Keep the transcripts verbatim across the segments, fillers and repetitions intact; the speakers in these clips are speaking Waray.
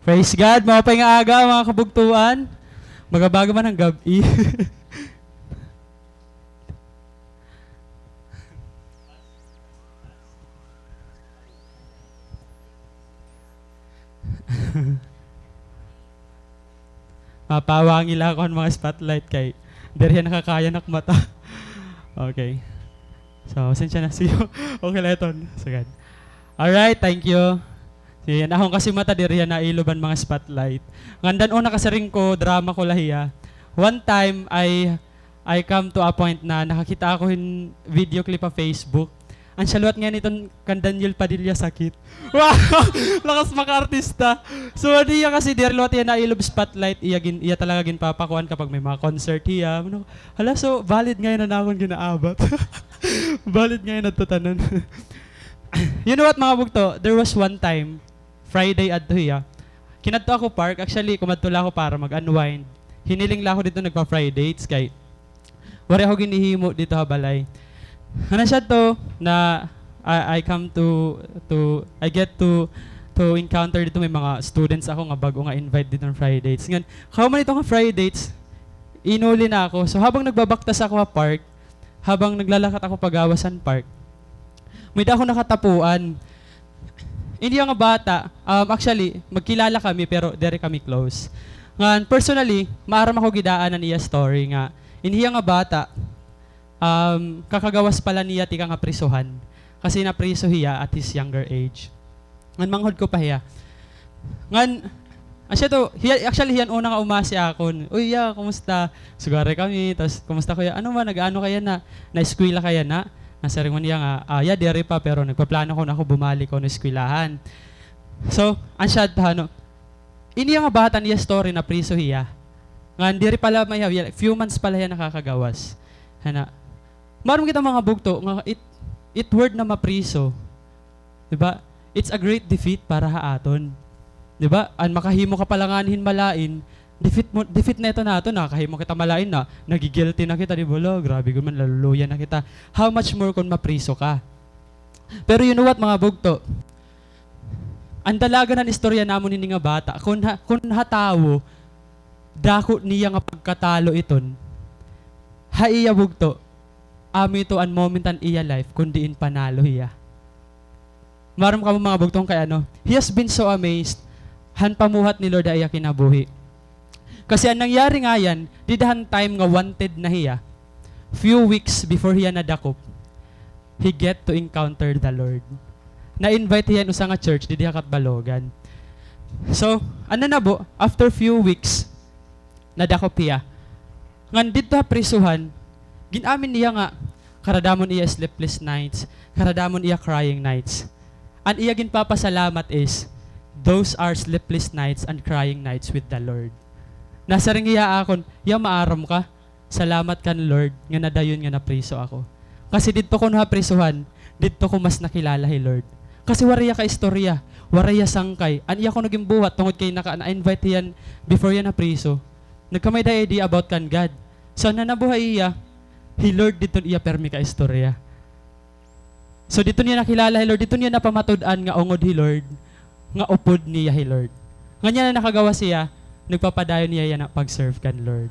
Praise God, maupay nga aga, mga kabugtoan. Baga-baga man an gab-i. Mapawangi la ako han mga spotlight kay diri hiya nakakaya an ak mata. Okay. So, pasensya na. Sige. Okay la iton. Sagad. Alright, thank you. Sige, an akon kasi mata diri hiya nailob han mga spotlight. Ngan an una kasiring ko, drama ko la hiya. One time, I, I come to a point na nakakita ako hin video clip ha Facebook. An siya liwat ngay-an iton kan Daniel Padilla, sakit. Wow! Lakas makaartista. So, an iya kasi diri liwat hiya nailob spotlight, iya gin-, iya talaga ginpapakuan kapag may mga concert hiya. Ano, hala, so, valid ngay-an an akon ginaabat. Valid ngay-an adto tanan. You know what, mga bugto? There was one time, Friday adto hiya. Kinadto ako park, actually, kumadto la ako para mag-unwind. Hiniling la ako didto nagpa-Fridates kay waray ako ginhihimo didto ha balay. Ano siya to, na I, I come to, to, I get to, to encounter didto, may mga students ako nga bag-o nga invite didto nga Fridates. Ngan, kahuman nito nga Fridates, inuli na ako. So, habang nagbabaktas ako ha park, habang naglalakat ako pagawas han park, may-ada ako nakatapuan. Ini nga bata, um, actually, magkilala kami, pero diri kami close. Ngan, personally, maaram ako gidaan an iya story nga, ini nga bata, um, kakagawas pa la niya tikang ha prisohan. Kasi napriso hiya at his younger age. Ngan manghod ko pa hiya. Ngan, an siya to, hiya, actually, hiya an una nga umasi akon. "Uy, ya, kumusta?" Sugari kami, tas, "Kumusta, kuya?" "Ano man, nag-aano ka yana? Naeskwela ka yana?" Nasiring man hiya nga, "Ah, ya, diri pa, pero nagpaplano ko na ako bumalik kuno eskwelahan." So, an siya, ano, ini nga bata, an iya story, napriso hiya. Ngan, diri pa la may, few months pa la hiya nakakagawas. Hana, maaram kita, mga bugto, nga it, it word na mapriso. Di ba? It's a great defeat para ha aton. Di ba? An makahimo ka pa la ngani hin malain, defeat mo, defeat na ito naton, nakahimo kita malain na, nagi-guilty na kita, di ba? Hala, grabe gud man, naluluya na kita. How much more kon mapriso ka? Pero you know what, mga bugto? An dalagan han istorya namon hini nga bata, kon ha, kon ha tawo, dako niya nga pagkatalo iton, ha iya bugto, amo ito an moment han iya life kon diin panalo hiya. Maaram kamo, mga bugto, kon kay ano, he has been so amazed han pamuhat ni Lord ha iya kinabuhi. Kasi an nangyari ngay-an, dida han time nga wanted na hiya, few weeks before hiya nadakop, he get to encounter the Lord. Na-invite hiya hin usa nga church didi ha Catbalogan. So, an nanabo, after few weeks, nadakop hiya. Ngan didto ha prisohan, gin-amin niya nga karadamon iya sleepless nights, karadamon iya crying nights. An iya ginpapasalamat is, "Those are sleepless nights and crying nights with the Lord." Nasiring hiya ha akon, "Ya, maaram ka, salamat kan Lord nga nadayon nga napriso ako. Kasi didto kuno ha prisohan, didto ko mas nakilala hi Lord." Kasi waray hiya kaistorya, waray hiya sangkay. An iya kuno ginbuhat tungod kay naka-, na-invite hiya before hiya napriso. Nagkamay-ada idea about kan God. So, an nanabo ha iya, hi Lord didto an iya pirmi kaistorya. So, didto niya nakilala hi Lord, didto niya napamatud-an nga ungod hi Lord, nga upod niya hi Lord. Ngan yana nakagawas hiya, nagpapadayon hiya yana pag-serve kan Lord.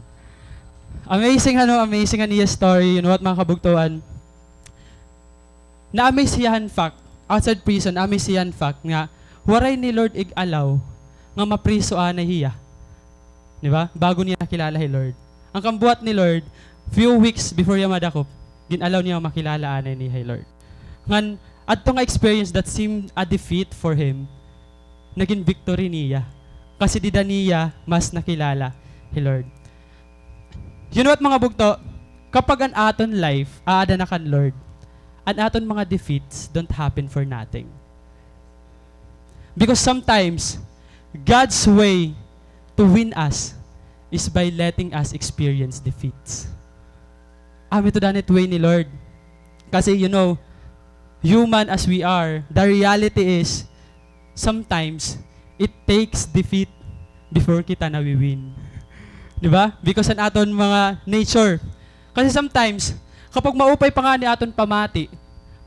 Amazing, ano, amazing an iya story. You know what, mga kabugtoan? Na-amaze hiya han fact, outside prison, na-amaze hiya han fact nga waray ni Lord ig-allow nga mapriso anay hiya. Di ba? Bago niya nakilala hi Lord. An kambuhat ni Lord, few weeks before hiya madakop, gin-allow niya makilala anay niya hi Lord. Ngan, adto nga experience that seemed a defeat for him, nagin victory niya. Kasi dida niya mas nakilala hi Lord. You know what, mga bugto? Kapag an aton life aada na kan Lord, an aton mga defeats don't happen for nothing. Because sometimes, God's way to win us is by letting us experience defeats. Amo ito danit way ni Lord. Kasi, you know, human as we are, the reality is, sometimes, it takes defeat before kita nawi-win. Di ba? Because an aton mga nature. Kasi sometimes, kapag maupay pa ngani aton pamati,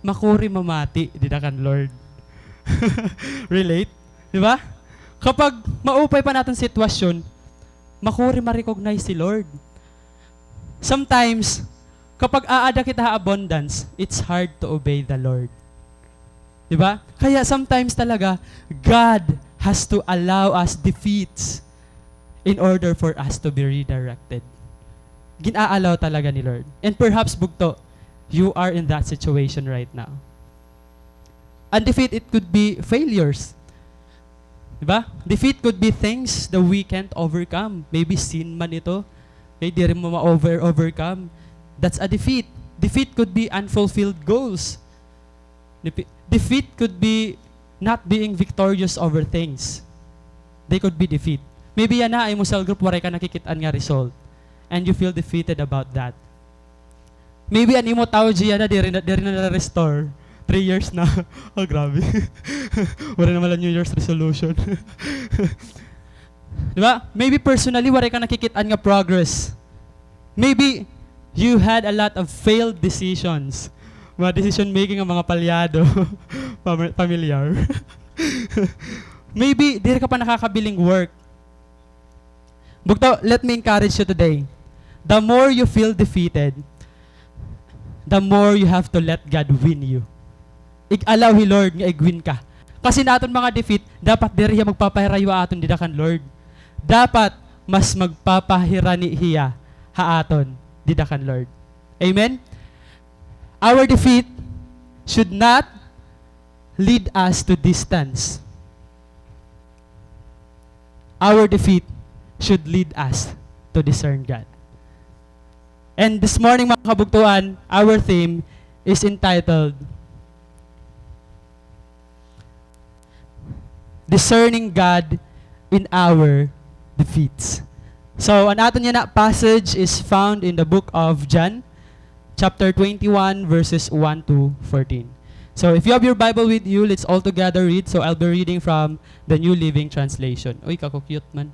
makuri mamati dida kan Lord. Relate? Di ba? Kapag maupay pa an aton sitwasyon, makuri ma-recognize hi Lord. Sometimes, kapag aada kita ha abundance, it's hard to obey the Lord. Di ba? Kaya sometimes talaga, God has to allow us defeats in order for us to be redirected. Gin-a-allow talaga ni Lord. And perhaps, bugto, you are in that situation right now. And defeat, it could be failures. Di ba? Defeat could be things that we can't overcome. Maybe sin man ito. Okay, diri mo ma-over-, overcome. That's a defeat. Defeat could be unfulfilled goals. Defe-, defeat could be not being victorious over things. They could be defeat. Maybe yana, imo cell group, waray ka nakikit-an nga result. And you feel defeated about that. Maybe an imo tawji yana, diri na, diri na na-restore. Three years na. Oh, grabe. Waray na man la New Year's resolution. Di ba? Maybe personally, waray ka nakikit-an nga progress. Maybe you had a lot of failed decisions. Mga decision making nga mga palyado. Pam-, pamilyar. Maybe, diri ka pa nakakabiling work. Bugto, let me encourage you today. The more you feel defeated, the more you have to let God win you. Ig-allow hi Lord nga ig-win ka. Kasi an aton mga defeat, dapat diri hiya magpapahirayo ha aton dida kan Lord. Dapat mas magpapahirani hiya ha aton dida kan Lord. Amen? Our defeat should not lead us to distance. Our defeat should lead us to discern God. And this morning, mga kabugtoan, our theme is entitled Discerning God in Our Defeats. So, an aton yana passage is found in the book of John, chapter twenty-one, verses one to fourteen. So, if you have your Bible with you, let's all together read. So, I'll be reading from the New Living Translation. Uy, kako-cute man.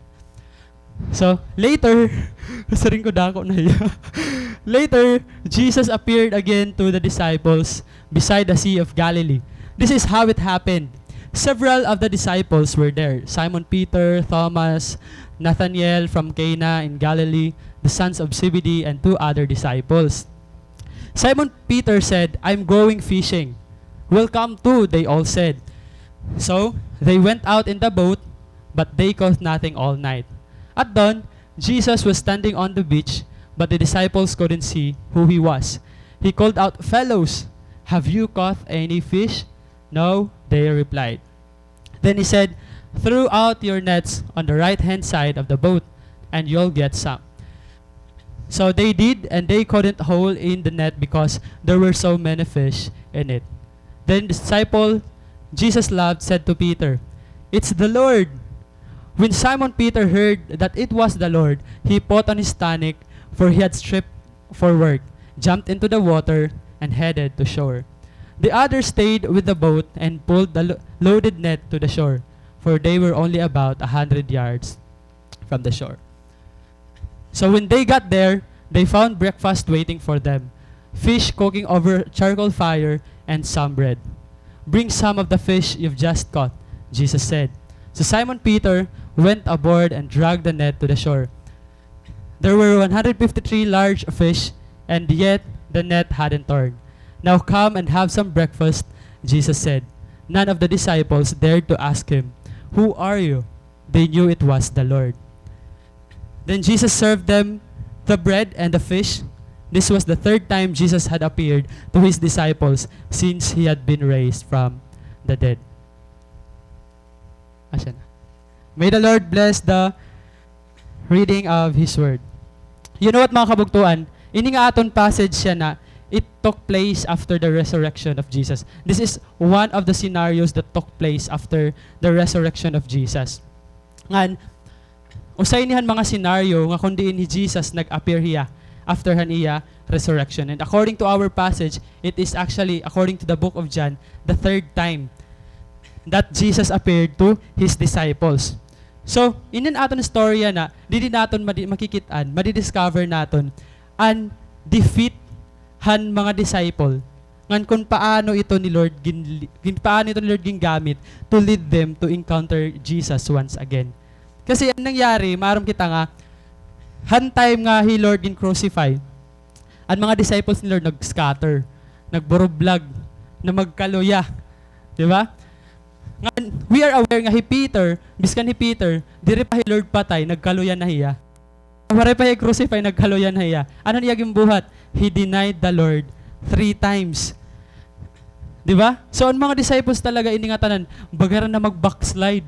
So, later, siring ko dako na hiya. Later, Jesus appeared again to the disciples beside the Sea of Galilee. This is how it happened. Several of the disciples were there: Simon Peter, Thomas, Nathanael from Cana in Galilee, the sons of Zebedee, and two other disciples. Simon Peter said, "I'm going fishing." "We'll come too," they all said. So they went out in the boat, but they caught nothing all night. At dawn, Jesus was standing on the beach, but the disciples couldn't see who he was. He called out, "Fellows, have you caught any fish?" "No," they replied. Then he said, "Throw out your nets on the right-hand side of the boat, and you'll get some." So they did, and they couldn't haul in the net because there were so many fish in it. Then the disciple Jesus loved said to Peter, "It's the Lord!" When Simon Peter heard that it was the Lord, he put on his tunic, for he had stripped for work, jumped into the water, and headed to shore. The others stayed with the boat and pulled the lo-, loaded net to the shore, for they were only about a hundred yards from the shore. So when they got there, they found breakfast waiting for them, fish cooking over charcoal fire and some bread. "Bring some of the fish you've just caught," Jesus said. So Simon Peter went aboard and dragged the net to the shore. There were one hundred fifty-three large fish, and yet the net hadn't torn. "Now come and have some breakfast," Jesus said. None of the disciples dared to ask him, "Who are you?" They knew it was the Lord. Then Jesus served them the bread and the fish. This was the third time Jesus had appeared to his disciples since he had been raised from the dead. Asya na. May the Lord bless the reading of His Word. You know what, mga kabugtoan? Ini nga aton passage yana, it took place after the resurrection of Jesus. This is one of the scenarios that took place after the resurrection of Jesus. Ngan, usa ini han mga scenario nga kon diin hi Jesus nag-appear hiya after han iya resurrection. And according to our passage, it is actually, according to the book of John, the third time that Jesus appeared to his disciples. So, inin aton istorya na, didi naton madi-, makikit-an, madi-discover naton an defeat han mga disciple Ngan kun paano ito ni Lord gin-, gin-, paano ito ni Lord gingamit to lead them to encounter Jesus once again. Kasi an nangyari, maaram kita nga, han time nga hi Lord gin-crucify, an mga disciples ni Lord nag-scatter, nagburublag, na magkaluya. Di ba? Ngan, we are aware nga hi Peter, biskan hi Peter, diri pa hi Lord patay, nagkaluya na hiya. Waray pa hiya i-crucify, nagkaluya na hiya. Ano an iya ginbuhat? He denied the Lord three times. Di ba? So, an mga disciples talaga ini ngatanan, baga hira na mag-backslide.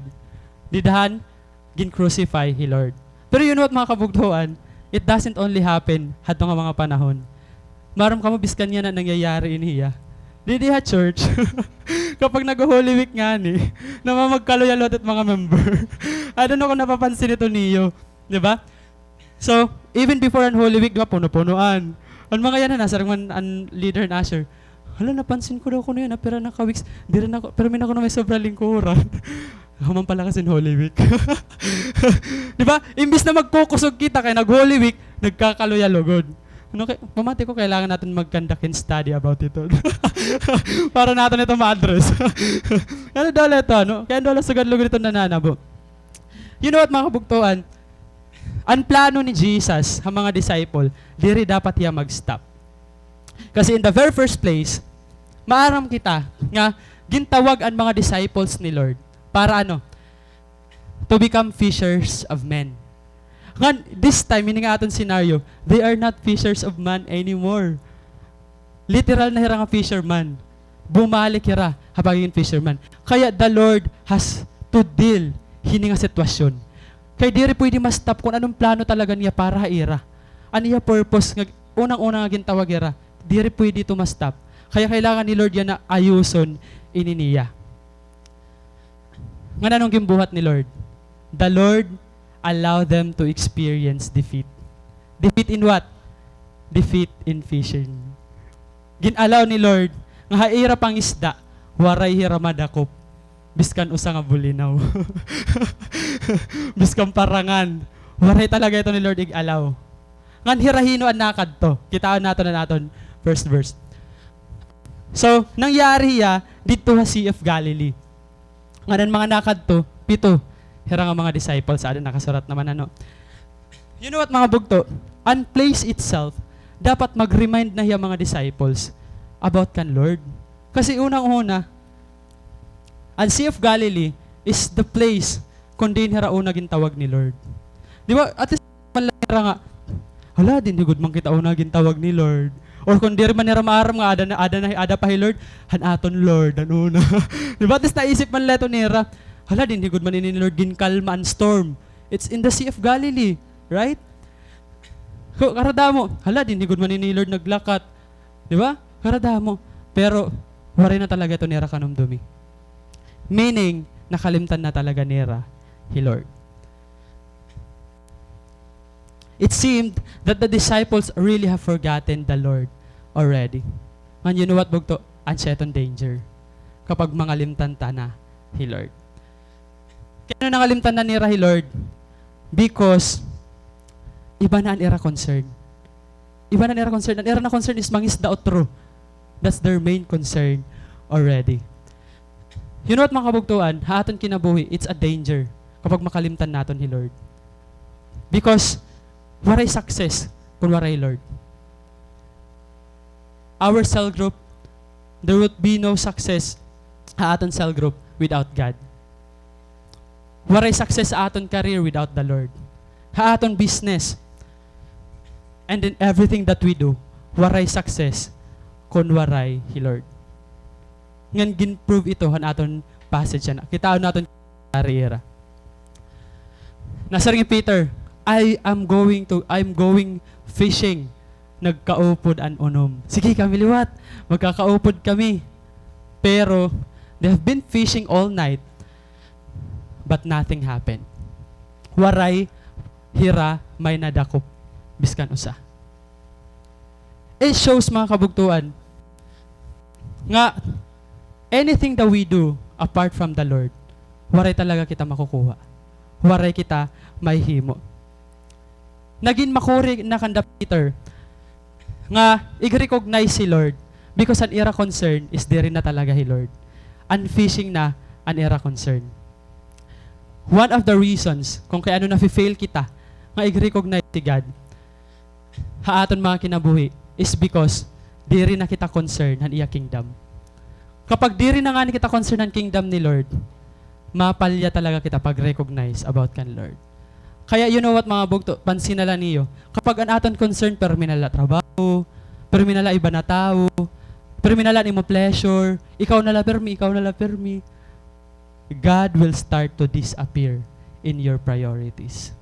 Dida han gin-crucify hi Lord. Pero you know what, mga kabugtoan? It doesn't only happen hadto nga mga panahon. Maaram kamo, biskan yana nangyayari ini hiya. Didi ha church, kapag nag-Holy Week ngani, namamagkaluya liwat it mga member. I don't know kung napapansin ito niyo. Di ba? So, even before an Holy Week, di ba, puno-punoan. An mga yana, nasarang man an leader, an usher. Hala, napansin ko daw kuno yana, pira na ka weeks, diri na ko, pirmi na kuno may sobra lingkuran. Human pala kasi hin Holy Week. Di ba? Imbis na magkukusog kita kay nag-Holy Week, nagkakaluya lugod. Ano kay, pamati ko, kailangan natin mag-conduct hin study about ito. Para natin ito ma-address. Ano daw la ito, ano? Kay ano daw la sugad lugod ito nananabo? You know what, mga kabugtoan? An plano ni Jesus ha mga disciple, diri dapat hiya mag-stop. Kasi in the very first place, maaram kita nga gintawag an mga disciples ni Lord para ano? To become fishers of men. Ngan, this time, ini nga aton scenario, they are not fishers of man anymore. Literal na hira nga fisherman. Bumalik hira ha pagiging fisherman. Kaya the Lord has to deal hini nga sitwasyon. Kay diri pwede ma-stop kun ano an plano talaga niya para ha ira. An iya purpose nga unang-una nga gintawag hira, diri pwede ito ma-stop. Kaya kailangan ni Lord yana ayuson ini niya. Ngan ano an ginbuhat ni Lord? The Lord allow them to experience defeat. Defeat in what? Defeat in fishing. Gin-allow ni Lord nga ha ira pangisda, waray hira madakop. Biskan usa nga bulinaw. Biskan parangan. Waray talaga ito ni Lord ig-allow. Ngan hira hino an nakadto? Kitaon naton an aton first verse. So, nangyari hiya didto ha Sea of Galilee. Ngan an mga nakadto, pito. Hira nga mga disciples, ada nakasurat naman, ano. You know what, mga bugto? An place itself, dapat mag-remind na hiya mga disciples about kan Lord. Kasi unang-una, an Sea of Galilee is the place kun diin hira una gintawag ni Lord. Di ba? At least man la hira nga, "Hala, dinhi gud man kita una gintawag ni Lord." Or kun diri man nira maaram nga ada na, ada na, ada pa hi Lord, han aton Lord, an una. Di ba? At least naisip man la ito nira, "Hala, dinhi gud man ini ni Lord ginkalma an storm. It's in the Sea of Galilee, right?" Ku-, karadamo, "Hala, dinhi gud man ini ni Lord naglakat." Di ba? Karadamo. Pero, waray na talaga ito nira kanumdumi. Meaning, nakalimtan na talaga nira hi Lord. It seemed that the disciples really have forgotten the Lord already. Ngan, you know what, bugto? An siya iton danger. Kapag mangalimtan ta na hi Lord. Kay ano nangalimtan na nira hi Lord? Because iba na an ira concern. Iba na an ira concern. An ira na concern is mangisda utro. That's their main concern already. You know what, mga kabugtoan? Ha aton kinabuhi, it's a danger kapag makalimtan naton hi Lord. Because waray success kun waray Lord. Our cell group, there would be no success ha aton cell group without God. Waray success ha aton career without the Lord. Ha aton business. And in everything that we do, waray success kun waray hi Lord. Ngan gin-prove ito han aton passage yana. Kitaon naton Ari ira. Nasiring hi Peter, "I am going to, I'm going fishing." Nagkaupod an unom. Sige kami liwat. Magkakaupod kami. Pero, they have been fishing all night, but nothing happened. Waray hira may nadakop biskan usa. It shows, mga kabugtoan, nga anything that we do apart from the Lord, waray talaga kita makukuha. Waray kita mahihimo. Nagin makuri na kanda Peter nga ig-recognize hi Lord Because an ira concern is diri na talaga hi Lord. An fishing na an ira concern. One of the reasons kung kay ano nafe-fail kita nga i-recognize si God ha aton mga kinabuhi is because diri na kita concern han iya kingdom. Kapag diri na ngani kita concern han kingdom ni Lord, mapalya talaga kita pag-recognize about kan Lord. Kaya you know what, mga bugto, pansina la niyo. Kapag an aton concern, permi na la trabaho, permi na la iba na tawo, permi na la an imo pleasure, ikaw na la permi, ikaw na la permi, God will start to disappear in your priorities.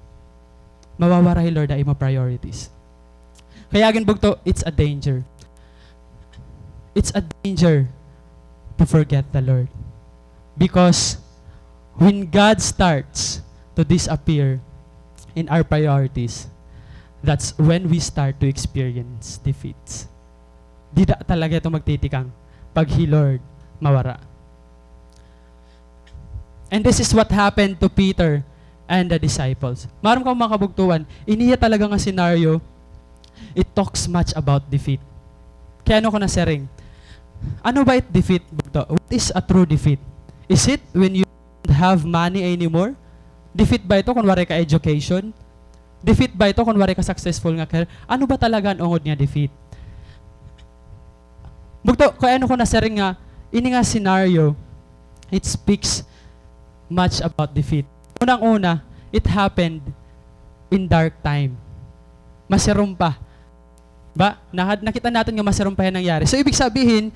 Mawawara hi Lord ha imo priorities. Kaya gin bugto, it's a danger. It's a danger to forget the Lord. Because when God starts to disappear in our priorities, that's when we start to experience defeats. Dida talaga ito magtitikang pag hi Lord mawara. And this is what happened to Peter and the disciples. Maaram kamo, mga kabugtoan, ini hiya talaga nga scenario, it talks much about defeat. Kay ano ko nasiring? Ano ba it defeat, bugto? What is a true defeat? Is it when you don't have money anymore? Defeat ba ito kon waray ka education? Defeat ba ito kon waray ka successful nga career? Ano ba talaga an ungod nga defeat? Bugto, kay ano ko nasiring nga ini nga scenario, it speaks much about defeat. Unang-una, it happened in dark time. Masirom pa. Ba? Nahad-, nakita naton nga masirom pa hiya nangyari. So, ibig sabihin,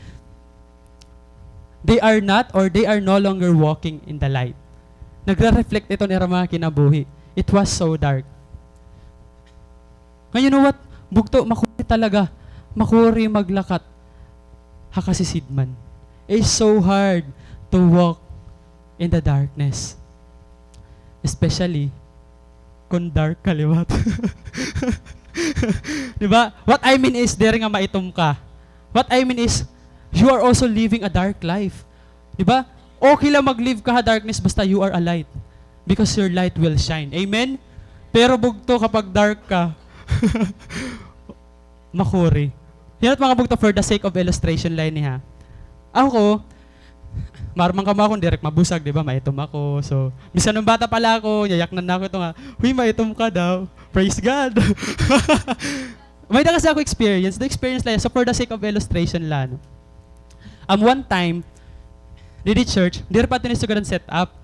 they are not or they are no longer walking in the light. Nagre-reflect ito han ira mga kinabuhi. It was so dark. Nga, you know what? Bugto, makuri talaga. Makuri maglakat ha kasisidman. It's so hard to walk in the darkness. Especially kon dark ka liwat. Di ba? What I mean is, diri nga maitom ka. What I mean is, you are also living a dark life. Di ba? Okay la mag-live ka ha darkness basta you are a light. Because your light will shine. Amen? Pero bugto, kapag dark ka, makuri. You know what, mga bugto, for the sake of illustration la ini, ha. Ako, maaram man kamo akon diri ak mabusag, di ba? Maitom ako. So, bisan nung bata pa la ako, yayaknan na ako ito nga, "Huy, maitom ka daw." Praise God. May-ada kasi ako experience. The experience la, so for the sake of illustration la, no? Um, one time, didi church, diri pa ito ini sugad an setup.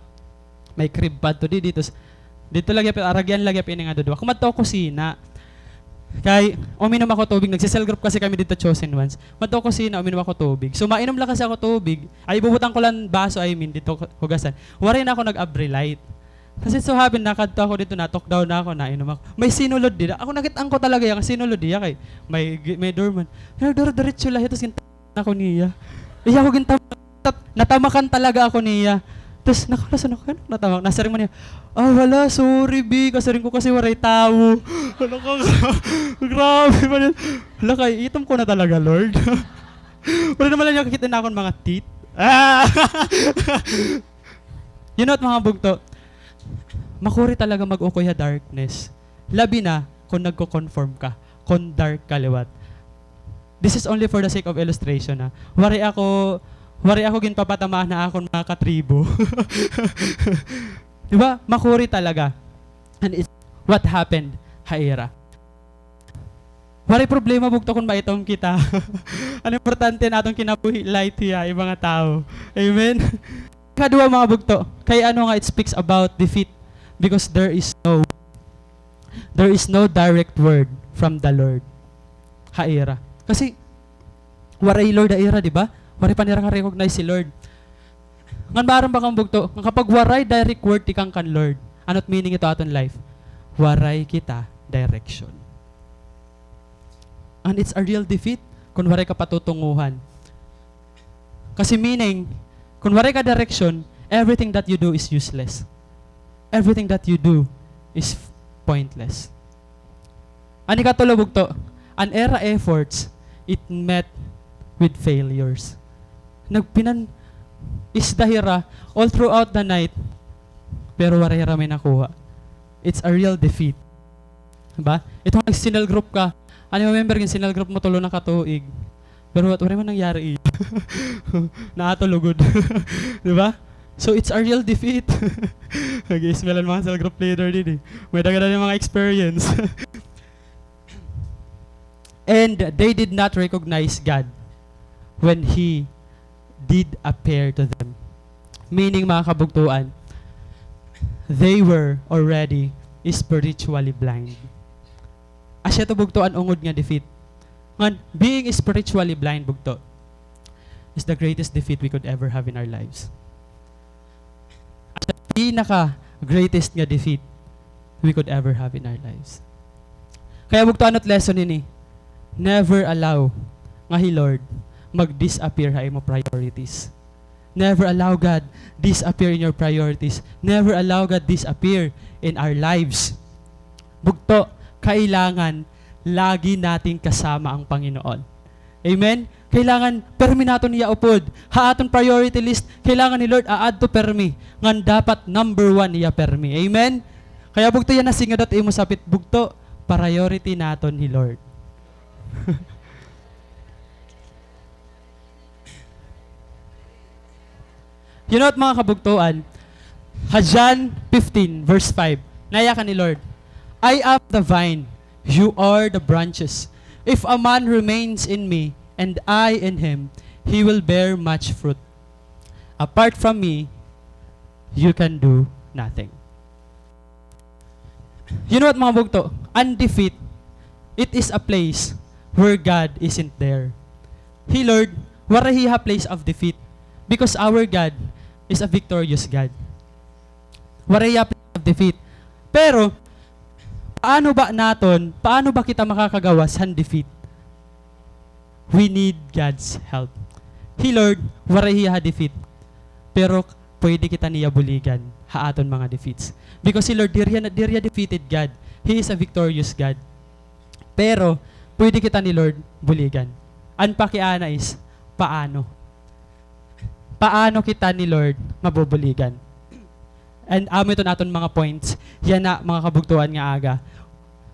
May crib pa ito didi, tas didto la gihap, aragyan la gihap ini nga duduha. Kumadto ako kusina. Kay, uminom ako tubig, nagse-cell group kasi kami didto, Chosen Ones. Madto ako kusina, uminom ako tubig. So, mainom la kasi ako tubig. Ay, ibubutang ko la an baso, I mean, didto hugasan. Waray na ako nag-Abrelite. Kasi so happen, nakadto ako didto, natukdaw na ako, nainom ako. May sinulod dida. Ako, nakit-an ko talaga hiya, sinulod hiya kay may, may doorman. Pero dire-diretso la hiya, tas ako niya. Iya ako gintam-, natamakan talaga ako niya. Tas nakalason ako, ano, natamak. Nasiring man niya, "Ah, hala, sorry, bi. Kasiring ko kasi waray tawo." Hala ka, grabe man yun. Hala, kay itom ko na talaga, Lord. Wala naman lang niya kakita na akong mga teeth. Ah! You know what, mga bugto? Makuri talaga mag-ukoy ha darkness. Labi na kung nagko-conform ka, kung dark ka liwat. This is only for the sake of illustration, ha. Waray ako, waray ako ginpapatamaan ha akon mga katribo. Di ba? Makuri talaga. And it's what happened ha ira. Waray problema, bugto, kon maitom kita. An importante, an aton kinabuhi, light hiya, iba nga tawo. Amen? Ikaduha, mga bugto, kay ano nga it speaks about defeat? Because there is no, there is no direct word from the Lord ha ira. Kasi, waray Lord ha ira, di ba? Waray pa nira ka-recognize si Lord. Ngan maaram ba kamo, bugto, nga kapag waray direct word tikang kan Lord, ano it meaning ito ha aton life? Waray kita direction. And it's a real defeat kon waray ka patutunguhan. Kasi meaning, kon waray ka direction, everything that you do is useless. Everything that you do is pointless. An ikatulo, bugto, an ira efforts, it met with failures. Nagpinan-isda hira all throughout the night, pero waray hira may nakuha. It's a real defeat. Diba? Ito nga nag-cell group ka, ano, member, gin-cell group mo tulo na ka tuig. Pero wa-, waray man nangyari iyo. Naatulog gud. Di ba? So, it's a real defeat. Nag-i-smell an mga cell group leader didi. May daghan na mga experience. And they did not recognize God when He did appear to them. Meaning, mga kabugtoan, they were already spiritually blind. Asya to, bugto, an ungod nga defeat. Ngan, being spiritually blind, bugto, is the greatest defeat we could ever have in our lives. Asya pinaka-greatest nga defeat we could ever have in our lives. Kaya, bugto, ano it lesson hini? Never allow nga hi Lord mag-disappear ha imo priorities. Never allow God disappear in your priorities. Never allow God disappear in our lives. Bugto, kailangan lagi nating kasama ang Panginoon. Amen? Kailangan permi naton hiya upod. Ha aton priority list, kailangan hi Lord aadto permi. Ngan dapat number one hiya permi. Amen? Kaya bugto, yana, singadot imo sapit, bugto, priority naton hi Lord. You know what, mga kabugtoan? Ha John fifteen, verse five, nayakan ni Lord, "I am the vine, you are the branches. If a man remains in me, and I in him, he will bear much fruit. Apart from me, you can do nothing." You know what, mga bugto? An defeat, it is a place where God isn't there. Hi Lord, waray hiya ha place of defeat. Because our God is a victorious God. Waray hiya place of defeat. Pero, paano ba naton, paano ba kita makakagawas han defeat? We need God's help. Hi Lord, waray hiya ha defeat. Pero pwede kita niya buligan ha aton mga defeats. Because hi Lord, diri hiya, diri hiya defeated God. He is a victorious God. Pero, pwede kita ni Lord buligan. An pakiana is, paano? Paano kita ni Lord mabubuligan? And amo iton aton mga points. Yana, mga kabugtoan nga aga.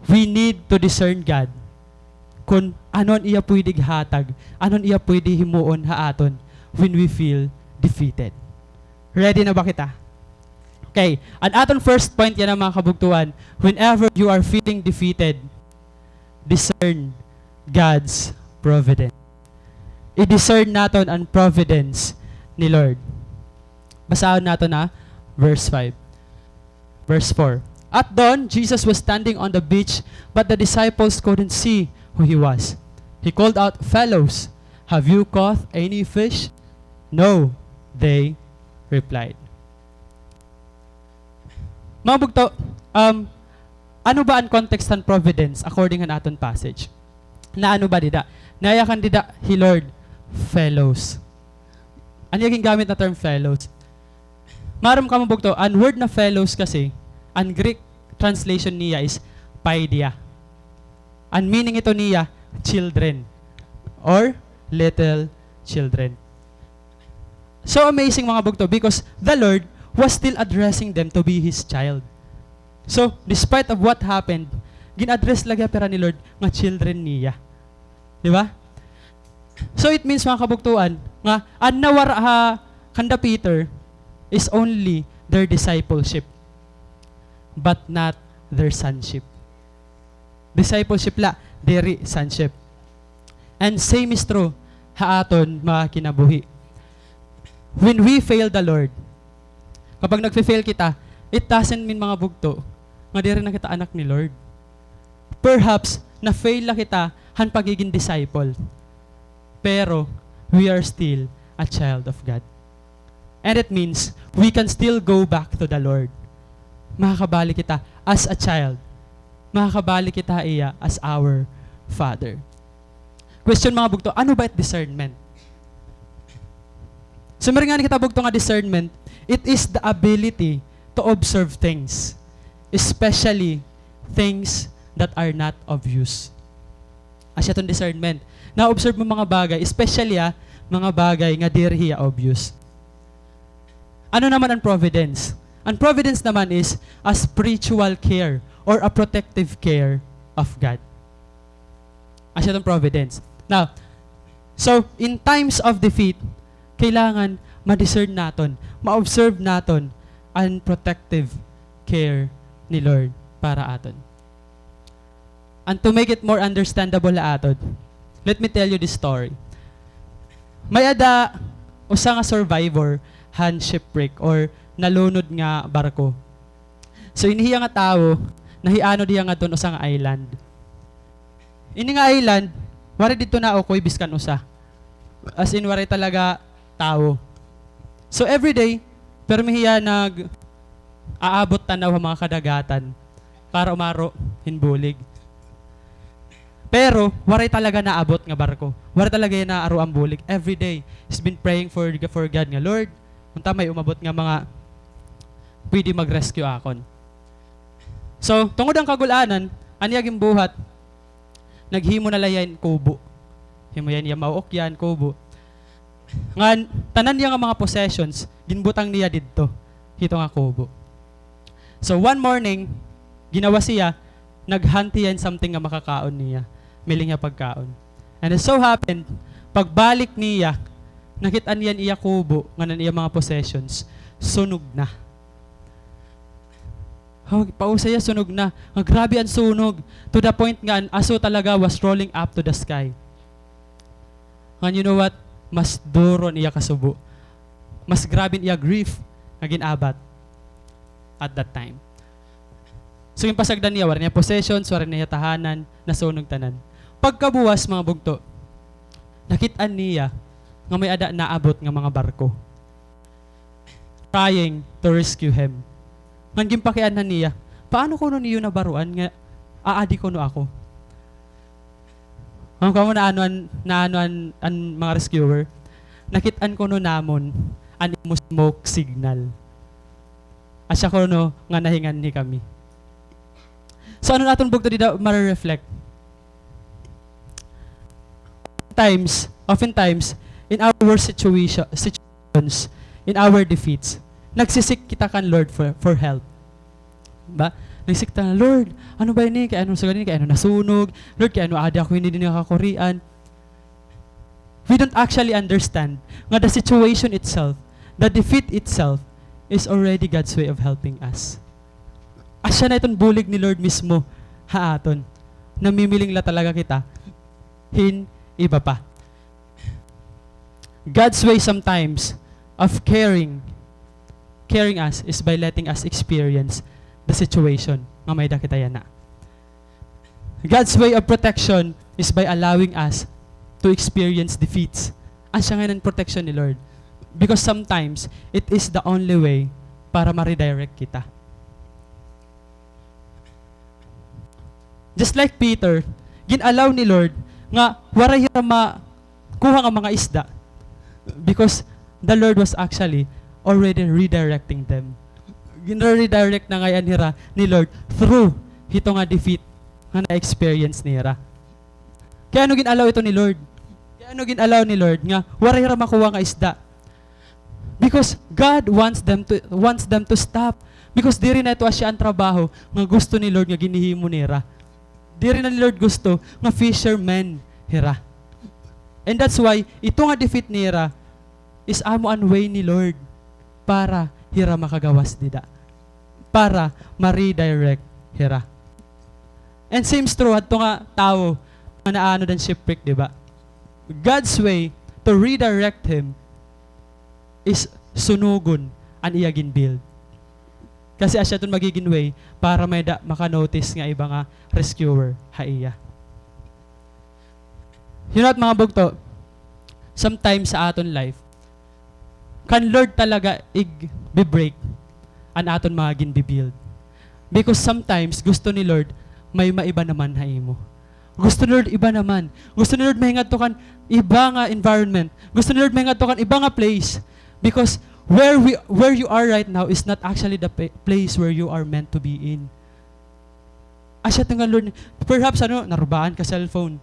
We need to discern God. Kon ano an iya pwede ihatag, ano an iya pwede himuon ha aton when we feel defeated. Ready na ba kita? Okay. An aton first point yana, mga kabugtoan. Whenever you are feeling defeated, discern God's providence. I-discern naton an providence ni Lord. Basahon naton ha verse five. Verse four. At dawn, Jesus was standing on the beach, but the disciples couldn't see who he was. He called out, "Fellows, have you caught any fish?" "No," they replied. Mga bugto, um, ano ba an context han providence according han aton passage? Naano ba dida? Nayakan dida hi Lord, fellows. Ano iya gingamit na term, fellows? Maaram kamo, bugto, an word na fellows kasi, an Greek translation niya is paideia. An meaning ito niya, children or little children. So amazing, mga bugto, because the Lord was still addressing them to be His child. So, despite of what happened, gin-address la gihap hira ni Lord nga children niya. Di ba? So, it means, mga kabugtoan, nga an nawara ha kanda Peter is only their discipleship, but not their sonship. Discipleship la, diri sonship. And same is true ha aton mga kinabuhi. When we fail the Lord, kapag nagfe-fail kita, it doesn't mean, mga bugto, nga diri na kita anak ni Lord. Perhaps, na-fail la kita han pagiging disciple. Pero, we are still a child of God. And it means, we can still go back to the Lord. Makakabalik kita as a child. Makakabalik kita ha iya as our Father. Question, mga bugto, ano ba it discernment? So, maringani kita, bugto, nga discernment, it is the ability to observe things, especially things that are not obvious. Asya iton discernment. Na-observe mo mga bagay, especially, ah, mga bagay nga diri hiya obvious. Ano naman an providence? An providence naman is a spiritual care or a protective care of God. Asya iton providence. Now, So, in times of defeat, kailangan ma-discern naton, ma-observe naton an protective care ni Lord para aton. And to make it more understandable ha aton, let me tell you this story. May-ada usa nga survivor han shipwreck or nalunod nga barko. So, ini hiya nga tawo, nahianod hiya ngadton usa nga island. Ini nga island, waray didto naukoy biskan usa. As in, waray talaga tawo. So, everyday, pirmi hiya nag-aabot tan-aw ha mga kadagatan para umaro hin bulig. Pero, waray talaga naabot nga barko. Waray talaga hiya naaro han bulig. Everyday, he's been praying for, for God nga, "Lord, unta may umabot nga mga pwede mag-rescue akon." So, tungod han kagul-anan, an iya ginbuhat, naghimo na la hiya hin kubo. Himo hiya hin iya mauukyan, kubo. Ngan, tanan niya nga mga possessions, ginbutang niya didto, hito nga kubo. So, one morning, ginawas hiya, nag-hunt hiya hin something nga makakaon niya. May-ada hiya pagkaon. And it so happened, pagbalik niya, nakit-an niya an iya kubo, ngan an iya mga possessions, sunog na. Haw, pausay hiya, sunog na. Nga grabe an sunog. To the point nga an aso talaga was rolling up to the sky. Ngan, you know what? Mas duro an iya kasubo. Mas grabe an iya grief nga gin-abat at that time. So, ginpasagdan niya, waray niya possessions, waray niya tahanan, nasunog tanan. Pagkabuwas, mga bugto, nakit-an niya nga may-ada naabot nga mga barko trying to rescue him. Ngan ginpakianhan niya, "Paano kuno niyo nabaruan nga aadi kuno ako?" Ngan kamo, naano an, naano an, an mga rescuer, "Nakit-an kuno namon an imo smoke signal. Asya kuno nga nahinganhi kami." So, ano an aton bugto dida mare-reflect? Times, oftentimes, in our worst situation, situations, in our defeats, nagsi-seek kita kan Lord for, for help. Ba? Nagsi-seek ta, "Lord, ano ba ini? Kay ano sa ganini? Kay ano nasunog? Lord, kay ano adi ako hini dinhi ha kakurian?" We don't actually understand nga the situation itself, the defeat itself, is already God's way of helping us. Asya na iton bulig ni Lord mismo ha aton. Namimiling la talaga kita hin iba pa. God's way sometimes of caring, caring us is by letting us experience the situation nga may-ada kita yana. God's way of protection is by allowing us to experience defeats. Asya ngay-an an protection ni Lord. Because sometimes, it is the only way para ma-redirect kita. Just like Peter, gin-allow ni Lord nga waray hira makuha nga mga isda because the Lord was actually already redirecting them. Gin-redirect na ngay-an hira ni Lord through hito nga defeat nga na-experience nira. Kay ano gin-allow ito ni Lord? Kay ano gin-allow ni Lord nga waray hira makuha nga isda? Because God wants them to, wants them to stop. Because diri na ito asya an trabaho nga gusto ni Lord nga ginhihimo nira. Diri na ni Lord gusto nga fishermen hira. And that's why, ito nga defeat nira is amo an way ni Lord para hira makagawas dida. Para ma-redirect hira. And same is true hadto nga tawo nga naanod han shipwreck, di ba? God's way to redirect him is sunugon an iya gin-build. Kasi asya iton magigin way para may-ada maka-notice nga iba nga rescuer ha iya. You know what, mga bugto? Sometimes sa aton life, kan Lord talaga igbi-break an aton mga ginbi-build. Because sometimes, gusto ni Lord, may maiba naman ha imo. Gusto ni Lord, iba naman. Gusto ni Lord, mahingadto kan iba nga environment. Gusto ni Lord, mahingadto kan iba nga place. Because where we, where you are right now is not actually the pa-, place where you are meant to be in. Asya iton nga Lord, perhaps, ano, narubaan ka cellphone.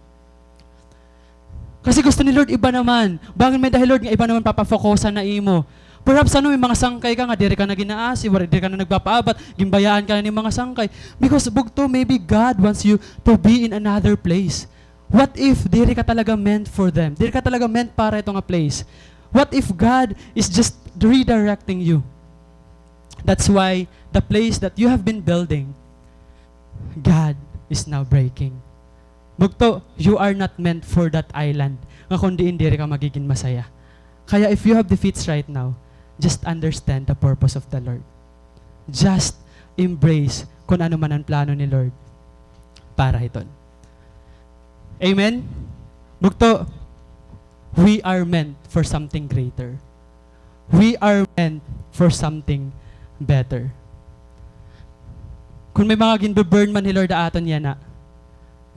Kasi gusto ni Lord, iba naman. Bangin may-ada hi Lord nga iba naman papa-focusan na imo. Perhaps, ano, may mga sangkay ka nga diri ka na gin-aasi, waray, diri ka na nagpapaabat, ginbayaan ka na ni mga sangkay. Because, bugto, maybe God wants you to be in another place. What if diri ka talaga meant for them? Diri ka talaga meant para ito nga place. What if God is just redirecting you? That's why the place that you have been building, God is now breaking. Bugto, you are not meant for that island nga kon diin diri ka magigin masaya. Kaya if you have defeats right now, just understand the purpose of the Lord. Just embrace kun ano man an plano ni Lord para hiton. Amen? Bugto, we are meant for something greater. We are meant for something better. Kun may mga ginbe-burn man hi Lord ha aton yana,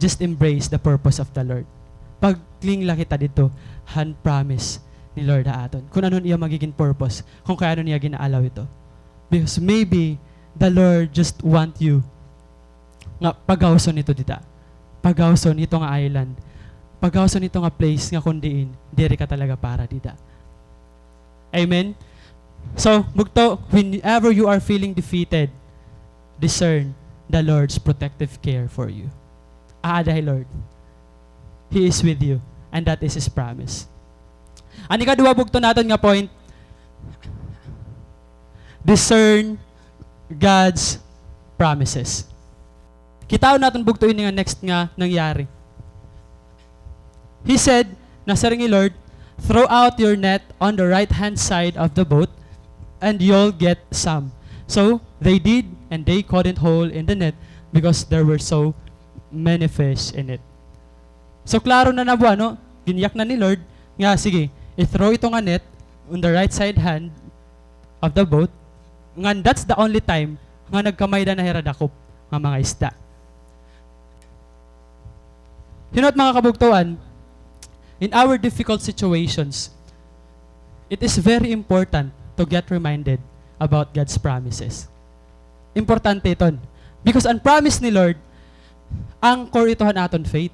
just embrace the purpose of the Lord. Pag-cling la kita didto han promise ni Lord ha aton. Kun ano an iya magigin purpose, kun kay ano niya gin-allow ito. Because maybe the Lord just want you nga pagawson ito dida. Pagawson ito nga island. Pagawson ito nga place nga kun diin diri ka talaga para dida. Amen? So, bugto, whenever you are feeling defeated, discern the Lord's protective care for you. Aada hi Lord. He is with you, and that is His promise. An ikaduha bugto naton nga point, discern God's promises. Kitaon naton bugto ini nga next nga nangyari. He said, nasiring hi Lord, "Throw out your net on the right-hand side of the boat, and you'll get some." So, they did, and they couldn't haul in the net because there were so many fish in it. So, klaro na nabuwa, no? Ginyak na ni Lord nga, sige, i-throw ito nga net on the right side hand of the boat. Ngan, that's the only time nga nagkamay-ada na hira dakop nga mga isda. Hino't, mga kabugtoan, in our difficult situations, it is very important to get reminded about God's promises. Importante iton. Because an promise ni Lord, anchor ito han aton faith.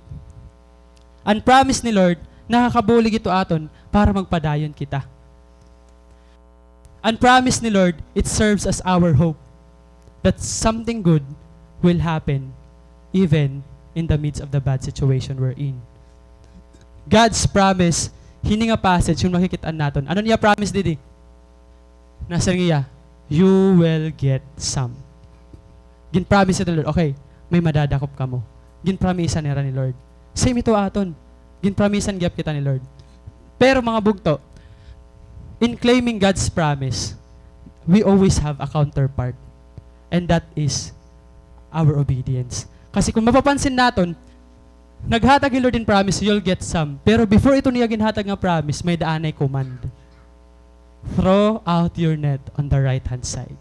An promise ni Lord, nakakabulig ito aton para magpadayon kita. An promise ni Lord, it serves as our hope that something good will happen even in the midst of the bad situation we're in. God's promise, hini nga passage, kun makikit-an naton. Ano niya promise didi? Nasiring hiya, "You will get some." Ginpromise ito ni Lord, okay, may madadakop kamo. Ginpromisan hira ni Lord. Same ito aton. Ginpromisan gihap kita ni Lord. Pero, mga bugto, in claiming God's promise, we always have a counterpart. And that is our obedience. Kasi kun mapapansin naton, naghatag hi Lord hin promise, "You'll get some." Pero before ito niya ginhatag nga promise, may-ada anay command. "Throw out your net on the right-hand side."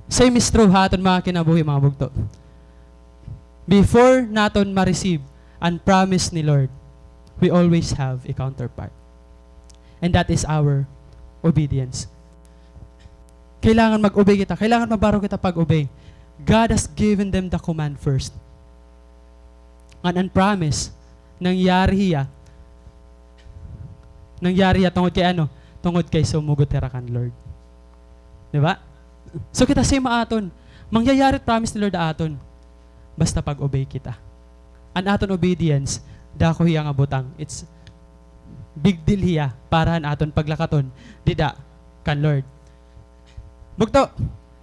Same is true ha aton mga kinabuhi, mga bugto. Before naton ma-receive an promise ni Lord, we always have a counterpart. And that is our obedience. Kailangan mag-obey kita. Kailangan mabaro kita pag-obey. God has given them the command first. Ngan an promise, nangyari hiya, nangyari hiya tungod kay ano? Tungod kay sumugot hira kan Lord. Di ba? So kita same ha aton. Mangyayari it promise ni Lord ha aton. Basta pag-obey kita. An aton obedience, dako hiya nga butang. It's big deal hiya para han aton paglakaton dida kan Lord. Bugto,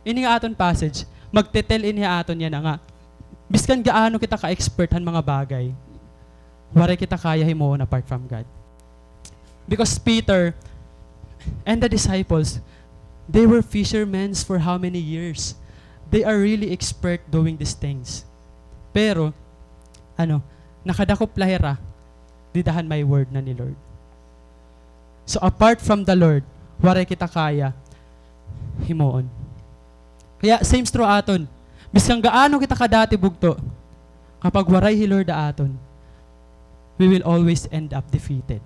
ini nga aton passage, magte-tell ini ha aton yana nga, biskan gaano kita ka-expert han mga bagay, waray kita kaya himuon apart from God. Because Peter and the disciples, they were fishermen for how many years? They are really expert doing these things. Pero, ano, nakadakop la hira dida han may word na ni Lord. So, apart from the Lord, waray kita kaya himuon. Kaya, same through aton. Biskan gaano kita kadati bugto, kapag waray hi Lord ha aton, we will always end up defeated.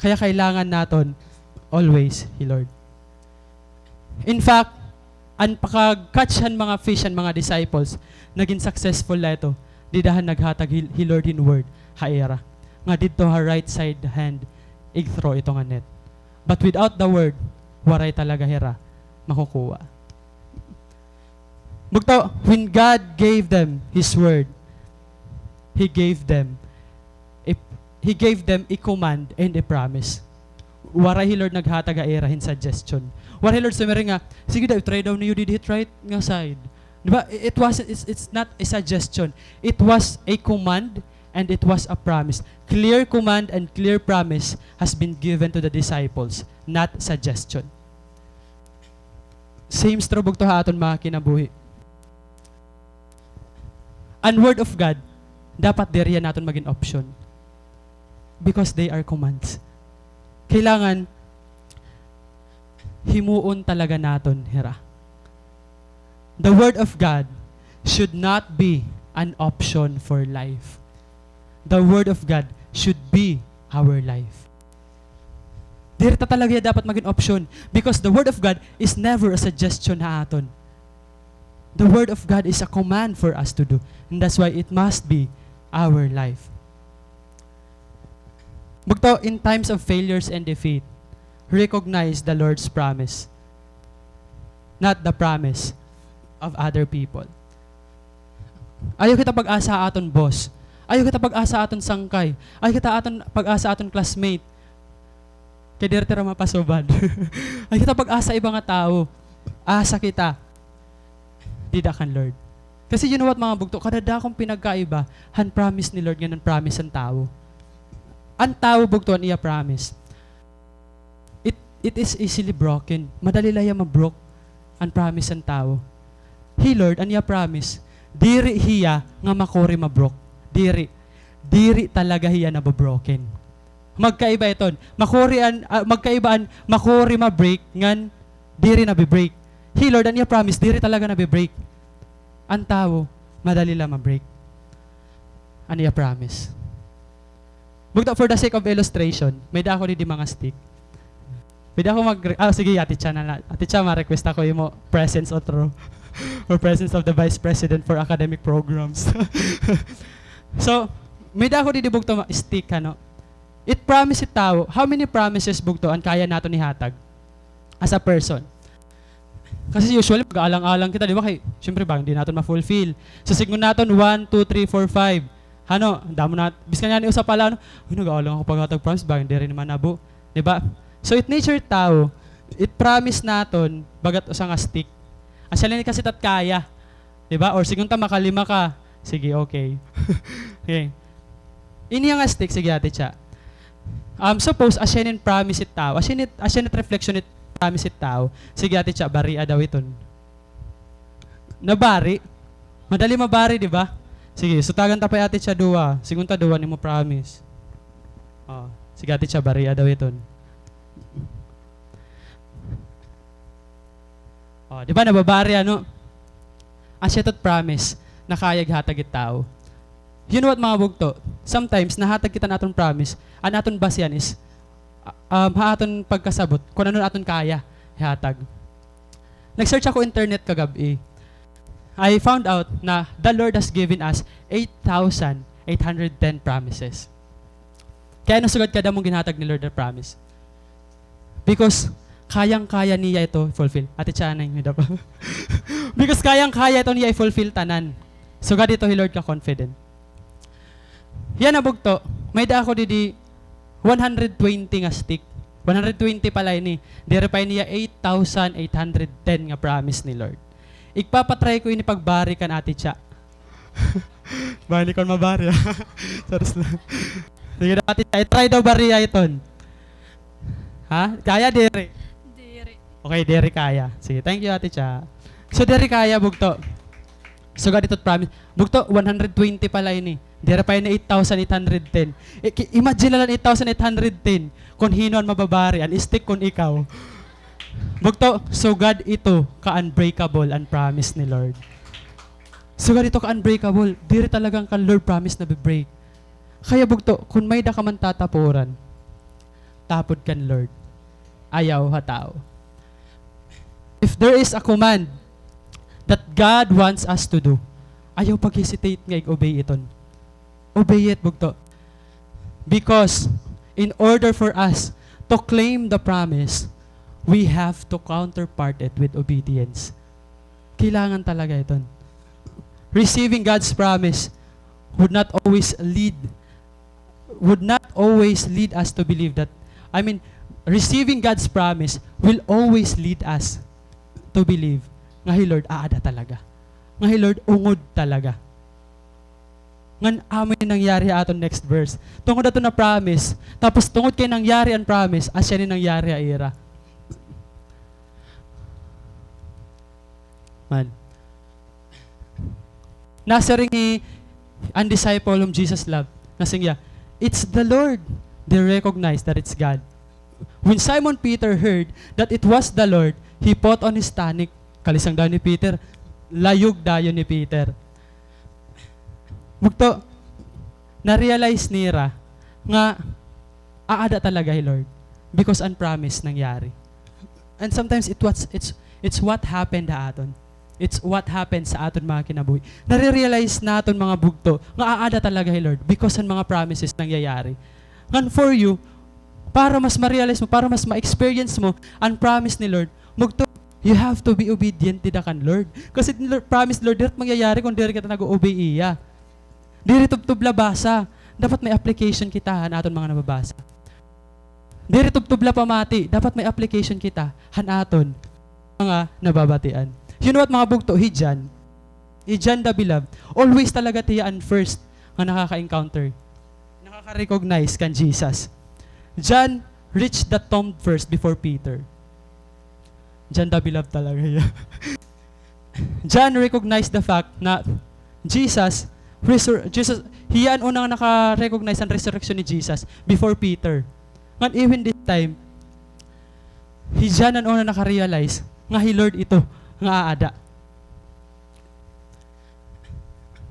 Kaya kailangan naton always hi Lord. In fact, an pakag-catch han mga fish han mga disciples, nagin successful la ito dida han naghatag hi, hi Lord hin word ha ira, nga didto ha right side hand ig-throw ito nga net. But without the word, waray talaga hira makukuha. Bugto, when God gave them His word, He gave them a, He gave them a command and a promise. Waray hi Lord naghatag ha ira hin suggestion. Waray hi Lord sumiring nga, "Sige daw, i-try daw niyo didi, try it nga side." Di ba? I-, it was, it's, it's not a suggestion. It was a command and it was a promise. Clear command and clear promise has been given to the disciples, not suggestion. Same is true bugto ha aton mga kinabuhi. An word of God, dapat diri hiya naton magin option. Because they are commands. Kailangan himuon talaga naton hira. The word of God should not be an option for life. The word of God should be our life. Diri ta talaga hiya dapat magin option, because the word of God is never a suggestion ha aton. The word of God is a command for us to do. And that's why it must be our life. Bugto, in times of failures and defeat, recognize the Lord's promise, not the promise of other people. Ayaw kita pag-asa ha aton boss. Ayaw kita pag-asa ha aton sangkay. Ayaw kita aton, pag-asa ha aton classmate. Kay diri ta hira mapasubad. Ayaw kita pag-asa ha iba nga tawo. Asa kita dida kan Lord. Kasi you know what, mga bugto, kada dakong pinagkaiba han promise ni Lord ngan an promise han tawo. An tawo, bugto, an iya promise, it, it is easily broken. Madali la hiya ma-broke an promise han tawo. Hi Lord, an iya promise, diri hiya nga makuri ma-broke. Diri. Diri talaga hiya nabo-broken. Magkaiba iton. Makuri an, ah, magkaiba an makuri ma-break ngan diri nabi-break. Hi Lord, an iya promise, diri talaga nabi-break. An tawo, madali la ma-break an iya promise. Bugto, for the sake of illustration, may-ada ako didi mga stick. Pwede ako mag-, ah, sige, Ate Cha na la-, Ate Cha, ma-request ako imo presence o through, or presence of the Vice President for Academic Programs. So, may-ada ako didi bugto ma-, stick, ano? It promise it tawo. How many promises, bugto, an kaya naton ihatag as a person? Kasi usually, mag-aalang-alang kita, di ba? Kay, syempre, bangin di naton ma-fulfill. So, sidngon naton, one, two, three, four, five. Hano, damo na, biskan ngani usa pa la, ano, "Uy, nag-aalang ako paghatag promise, bangin diri naman nabo." Di ba? So, it nature tawo, it promise naton, bagat usa nga stick. Asya la ini kasi it at kaya. Di ba? Or sidngon ta, makalima ka. Sige, okay. Okay. Ini nga stick, sige, Ate Cha. Um, suppose, asya ini it promise it tawo. Asya ini it, asya ini it reflection it promise it tawo. Sige, Ate Cha, baria daw iton. Nabari. Madali mabari, di ba? Sige, sutagan ta pa hi Ate Cha duha. Sidngon ta duha an imo promise. O, sige, Ate Cha, baria daw iton. O, di ba, nababari, ano? Asya ito it promise na kaya ihatag it tawo. You know what, mga bugto? Sometimes, nahatag kita an aton promise, an aton basehan is, um, ha aton pagkasabot, kon ano an aton kaya ihatag. Nag-search ako internet kagab-i. I found out na the Lord has given us eight thousand eight hundred ten promises. Kay ano sugad kadamo an ginhatag ni Lord na promise? Because kayang-kaya niya ito i-fulfill. Ate Cha, anay, may-ada pa. Because kayang-kaya ito niya i-fulfill tanan. Sugad ito hi Lord ka-confident. Yana bugto, may-ada ako didi one hundred twenty nga stick. One hundred twenty pa la ini. Diri pa ini ha eight thousand eight hundred ten nga promise ni Lord. Igpapa-try ko ini pagbari kan Ate Cha. Bangin kon mabari, ha? Charis la. Sige daw, Ate Cha, i-try daw baria iton. Ha? Kaya diri? Diri. Okay, diri kaya. Sige, thank you, Ate Cha. So, diri kaya, bugto. Sugad ito it promise. Bugto, one hundred twenty pa la ini. Diri pa ini eight thousand eight hundred ten. I-, ki-, imagine na la an eight thousand eight hundred ten. Kon hin-o an mababari, an stick kon ikaw. Bugto, sugad ito ka-unbreakable an promise ni Lord. Sugad ito ka-unbreakable. Diri talaga an kan Lord promise nabi-break. Kaya bugto, kon may-ada ka man tatapuran, tapod kan Lord. Ayaw ha tawo. If there is a command that God wants us to do, ayaw pag-hesitate nga ig-obey iton. Obey it, bugto. Because in order for us to claim the promise, we have to counterpart it with obedience. Kailangan talaga iton. Receiving God's promise would not always lead, would not always lead us to believe that, I mean, receiving God's promise will always lead us to believe nga hi Lord aada talaga. Nga hi Lord ungod talaga. Ngan amo ini nangyari ha aton next verse. Tungod ato na-promise, tapos tungod kay nangyari an promise, asya ini nangyari ha ira. Man. Nasiring hi an disciple whom Jesus loved. Nasiring hiya, "It's the Lord." They recognize that it's God. When Simon Peter heard that it was the Lord, he put on his tunic. Kalisang dayon ni Peter, layog dayon ni Peter. Bugto, na-realize nira nga aada talaga hi Lord because an promise nangyari. And sometimes it was, it's, it's what happened ha aton. It's what happened sa aton mga kinabuhi. Nare-realize naton, mga bugto, nga aada talaga hi Lord because an mga promises nangyayari. Ngan for you, para mas ma-realize mo, para mas ma-experience mo an promise ni Lord, bugto, you have to be obedient dida kan Lord. Kasi Lord, promise Lord, diri mangyayari kon diri kita nag-obey iya. Diri tubtob la basa. Dapat may application kita han aton mga nababasa. Diri tubtob la pamati. Dapat may application kita han aton mga nababatian. You know what, mga bugto? Hi John. Hi John the Beloved. Always talaga hiya an first nga nakaka-encounter, nakaka-recognize kan Jesus. John reached the tomb first before Peter. John the Beloved talaga hiya. John recognized the fact na Jesus, resur-, Jesus, hiya an una nga naka-recognize han resurrection ni Jesus before Peter. Ngan even this time, hi John an una naka-realize nga hi Lord ito nga aada.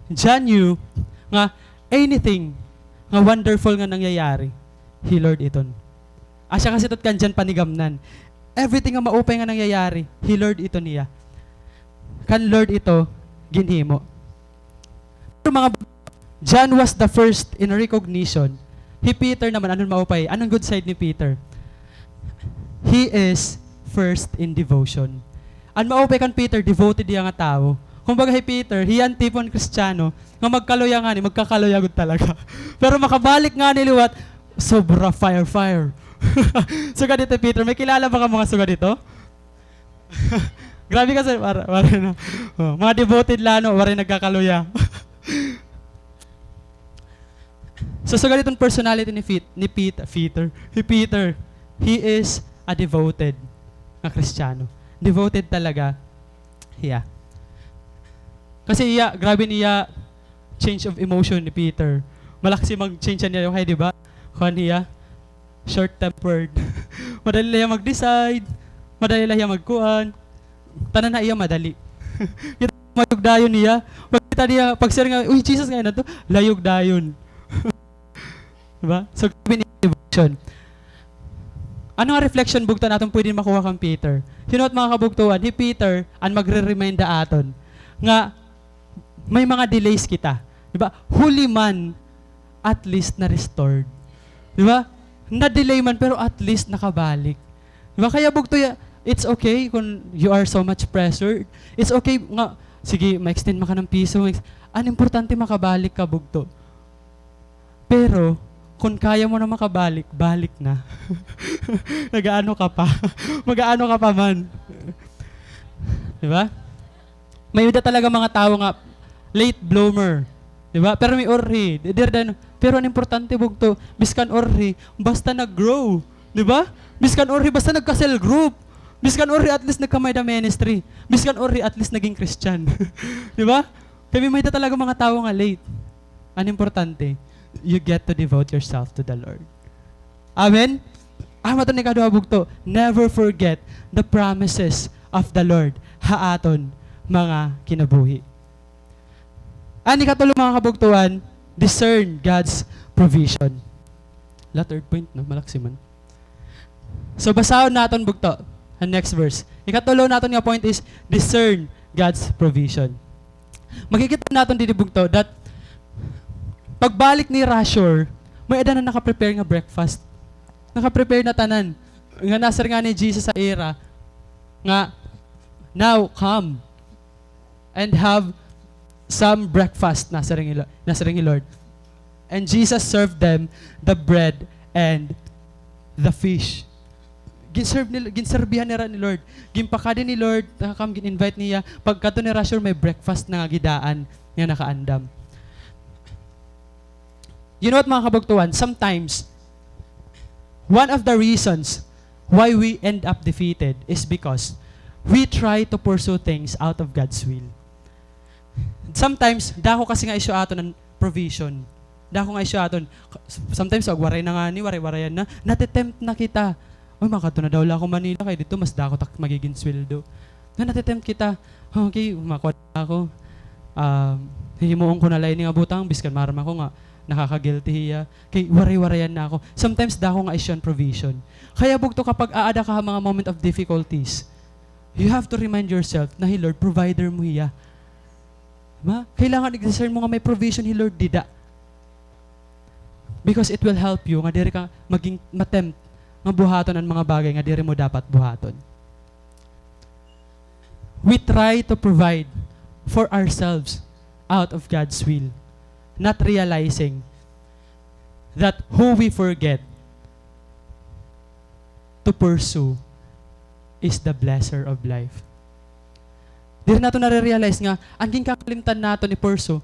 John knew nga anything nga wonderful nga nangyayari, hi Lord iton. Asya kasi ito kan John panigamnan. Everything nga maupay nga nangyayari, hi Lord ito niya. Kan Lord ito ginhimo. Pero mga, John was the first in recognition. Hi Peter naman, ano an maupay? Ano an good side ni Peter? He is first in devotion. An maupay kan Peter, devoted hiya nga tawo. Kumbaga hi Peter, hiya an tipo han Kristiyano nga magkaluya ngani, magkakaluya gud talaga. Pero makabalik ngani liwat, sobra fire, fire. Sugad hito, Peter, may kilala ba ka mga sugad hito? Grabe ka, sir. Wara, wara na. Oh, mga devoted la, no? Waray nagkakaluya. So, sugad hiton personality ni Fit-, ni Pet-, Peter. Hi Peter, he is a devoted nga Kristiyano. Devoted talaga hiya. Kasi hiya, grabe niya change of emotion ni Peter. Malaksi mag-change niya, okay, di ba? Kuan hiya, short-tempered. Madali la hiya mag-decide. Madali la hiya magkuan. Tanan ha iya madali. Kita, layog dayon niya. Pagkita niya, pag-share nga, "Uy, Jesus nga na to," layog dayon. Di ba? So, grabe ni devotion. Ano nga reflection bugto an aton pwede makuha kan Peter? You know what, mga kabugtoan? Hi Peter an magre-remind ha aton nga may mga delays kita. Di ba? Huli man, at least na-restored. Di ba? Na-delay man, pero at least nakabalik. Di ba? Kaya bugto ya, it's okay kung you are so much pressured. It's okay nga, sige, ma-extend man ka hin piso. Ma-ex-, an importante, makabalik ka, bugto. Pero, kung kaya mo na makabalik, balik na. Nag-aano ka pa? Mag-aano ka pa man? Di ba? May-ada talaga mga tawo nga late bloomer. Di ba? Pero may urhi. Di-, diri dayon. Pero an importante, bugto, biskan urhi, basta nag-grow. Di ba? Biskan urhi, basta nagka-cell group. Biskan urhi, at least nagka-may-ada ministry. Biskan urhi, at least naging Christian. Di ba? Kay may-ada talaga mga tawo nga late. An importante, you get to devote yourself to the Lord. Amen? Amo iton ikaduha, bugto, never forget the promises of the Lord ha aton mga kinabuhi. An ikatulo, mga kabugtoan, discern God's provision. La, third point na, malaksi man. So, basahon naton, bugto, an next verse. Ikatulo naton nga point is discern God's provision. Makikita naton didi, bugto, that pagbalik ni Rashur, may-ada na naka-prepare nga breakfast. Naka-prepare na tanan. Nga nasiring ngani hi Jesus ha ira nga, "Now, come." and have some breakfast, nasiring hi Lo-, nasiring hi Lord. And Jesus served them the bread and the fish. Ginserve ni, ginserbihan nira ni Lord. Ginpakadi ni Lord, nakam gin-invite niya. Pagkadto nira, sure, may breakfast na nga gidaan nga nakaandam. You know what, mga kabugtoan? Sometimes, one of the reasons why we end up defeated is because we try to pursue things out of God's will. Sometimes, dako kasi nga issue aton an provision. Dako nga issue aton. Sometimes, pag waray na ngani, waray-warayan na, nate-tempt na kita. Uy, makadto na daw la ako Manila, kay didto mas dako it ak magigin sweldo. Na nate-tempt kita. Okay, makuha na ako. Ah, hihimuon ko na la ini nga butang, biskan maaram ako nga nakaka-guilty hiya. Kay waray-warayan na ako. Sometimes, dako nga issue an provision. Kaya bugto, kapag aada ka ha mga moment of difficulties, you have to remind yourself na hi Lord, provider mo hiya. Ba? Kailangan i-discern mo nga may provision hi Lord dida. Because it will help you nga diri ka maging ma-tempt nga buhaton an mga bagay nga diri mo dapat buhaton. We try to provide for ourselves out of God's will, not realizing that who we forget to pursue is the blesser of life. Diri naton nare-realize nga an ginkakalimtan naton i-pursue,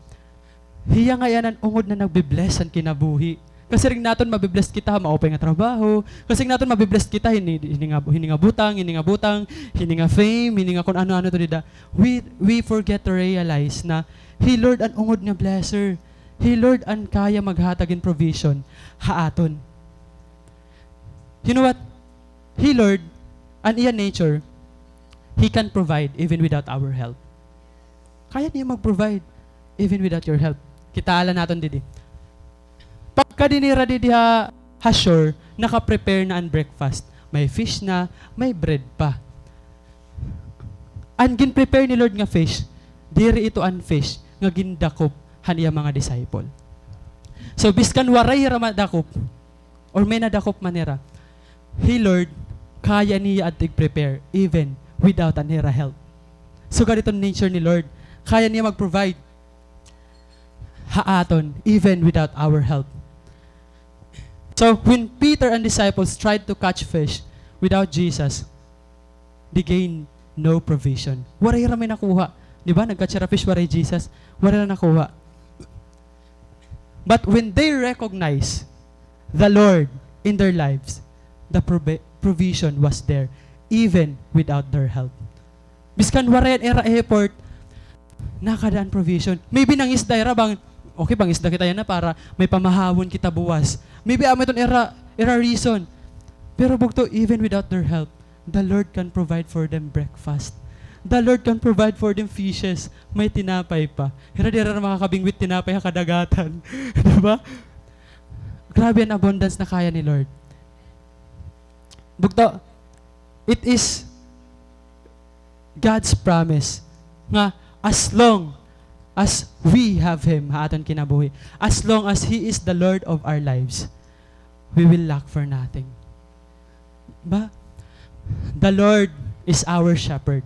hiya ngay-an an ungod na nagbe-bless han kinabuhi. Kasiring naton mabe-bless kita ha maupay nga trabaho. Kasiring naton mabe-bless kita hini, hini nga, hini nga butang, hini nga butang, hini nga fame, hini nga kun ano-ano to dida. We, we forget to realize na hi Lord an ungod nga blesser. Hi Lord an kaya maghatag hin provision ha aton. You know what? Hi Lord, an iya nature, He can provide even without our help. Kaya niya mag-provide even without your help. Kitaa la naton didi. Pagkadi nira didi ha, ha shore, naka-prepare na an breakfast. May fish na, may bread pa. An gin-prepare ni Lord nga fish, diri ito an fish nga gindakop han iya mga disciple. So, biskan waray hira madakop, or may nadakop man hira, hi Lord, kaya niya adto ig-prepare, even without an hira help. Sugad iton nature ni Lord, kaya niya mag-provide ha aton, even without our help. So, when Peter and disciples tried to catch fish without Jesus, they gain no provision. Waray hira may nakuha. Di ba? Nag-catch hira fish, waray Jesus. Waray hira nakuha. But when they recognize the Lord in their lives, the provi-, provision was there, even without their help. Biskan waray an ira effort, nakada an provision. Maybe nangisda hira bang, okay, pangisda kita yana para may pamahawon kita buwas. Maybe amo iton ira, ira reason. Pero bugto, even without their help, the Lord can provide for them breakfast. The Lord can provide for them fishes. May tinapay pa. Hira diri hira makakabingwit tinapay ha kadagatan. Di ba? Grabe an abundance na kaya ni Lord. Bugto, it is God's promise nga as long as we have Him ha aton kinabuhi, as long as He is the Lord of our lives, we will lack for nothing. Ba? The Lord is our shepherd.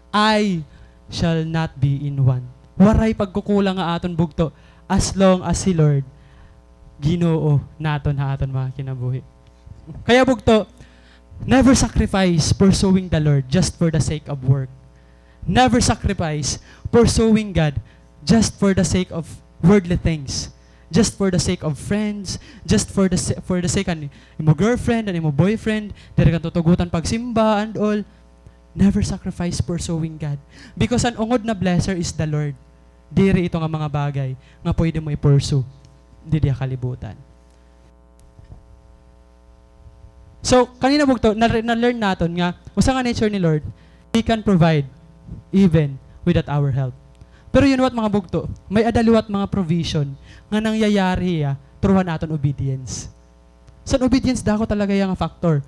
I shall not be in want. Waray pagkukulang nga aton bugto as long as hi Lord Ginoo naton ha aton mga kinabuhi. Kaya bugto, never sacrifice pursuing the Lord just for the sake of work. Never sacrifice pursuing God just for the sake of worldly things. Just for the sake of friends, just for the sa-, for the sake an imo girlfriend, an imo boyfriend, diri ka tutugutan pagsimba and all. Never sacrifice pursuing God. Because an ungod na blesser is the Lord. Diri ito nga mga bagay nga pwede mo i-pursue didi ha kalibutan. So, kanina bugto, na-, na-learn naton nga usa nga nature ni Lord, He can provide even without our help. Pero you know what, mga bugto, may-ada liwat mga provision nga nangyayari hiya through han aton obedience. So, an obedience, dako talaga hiya nga factor.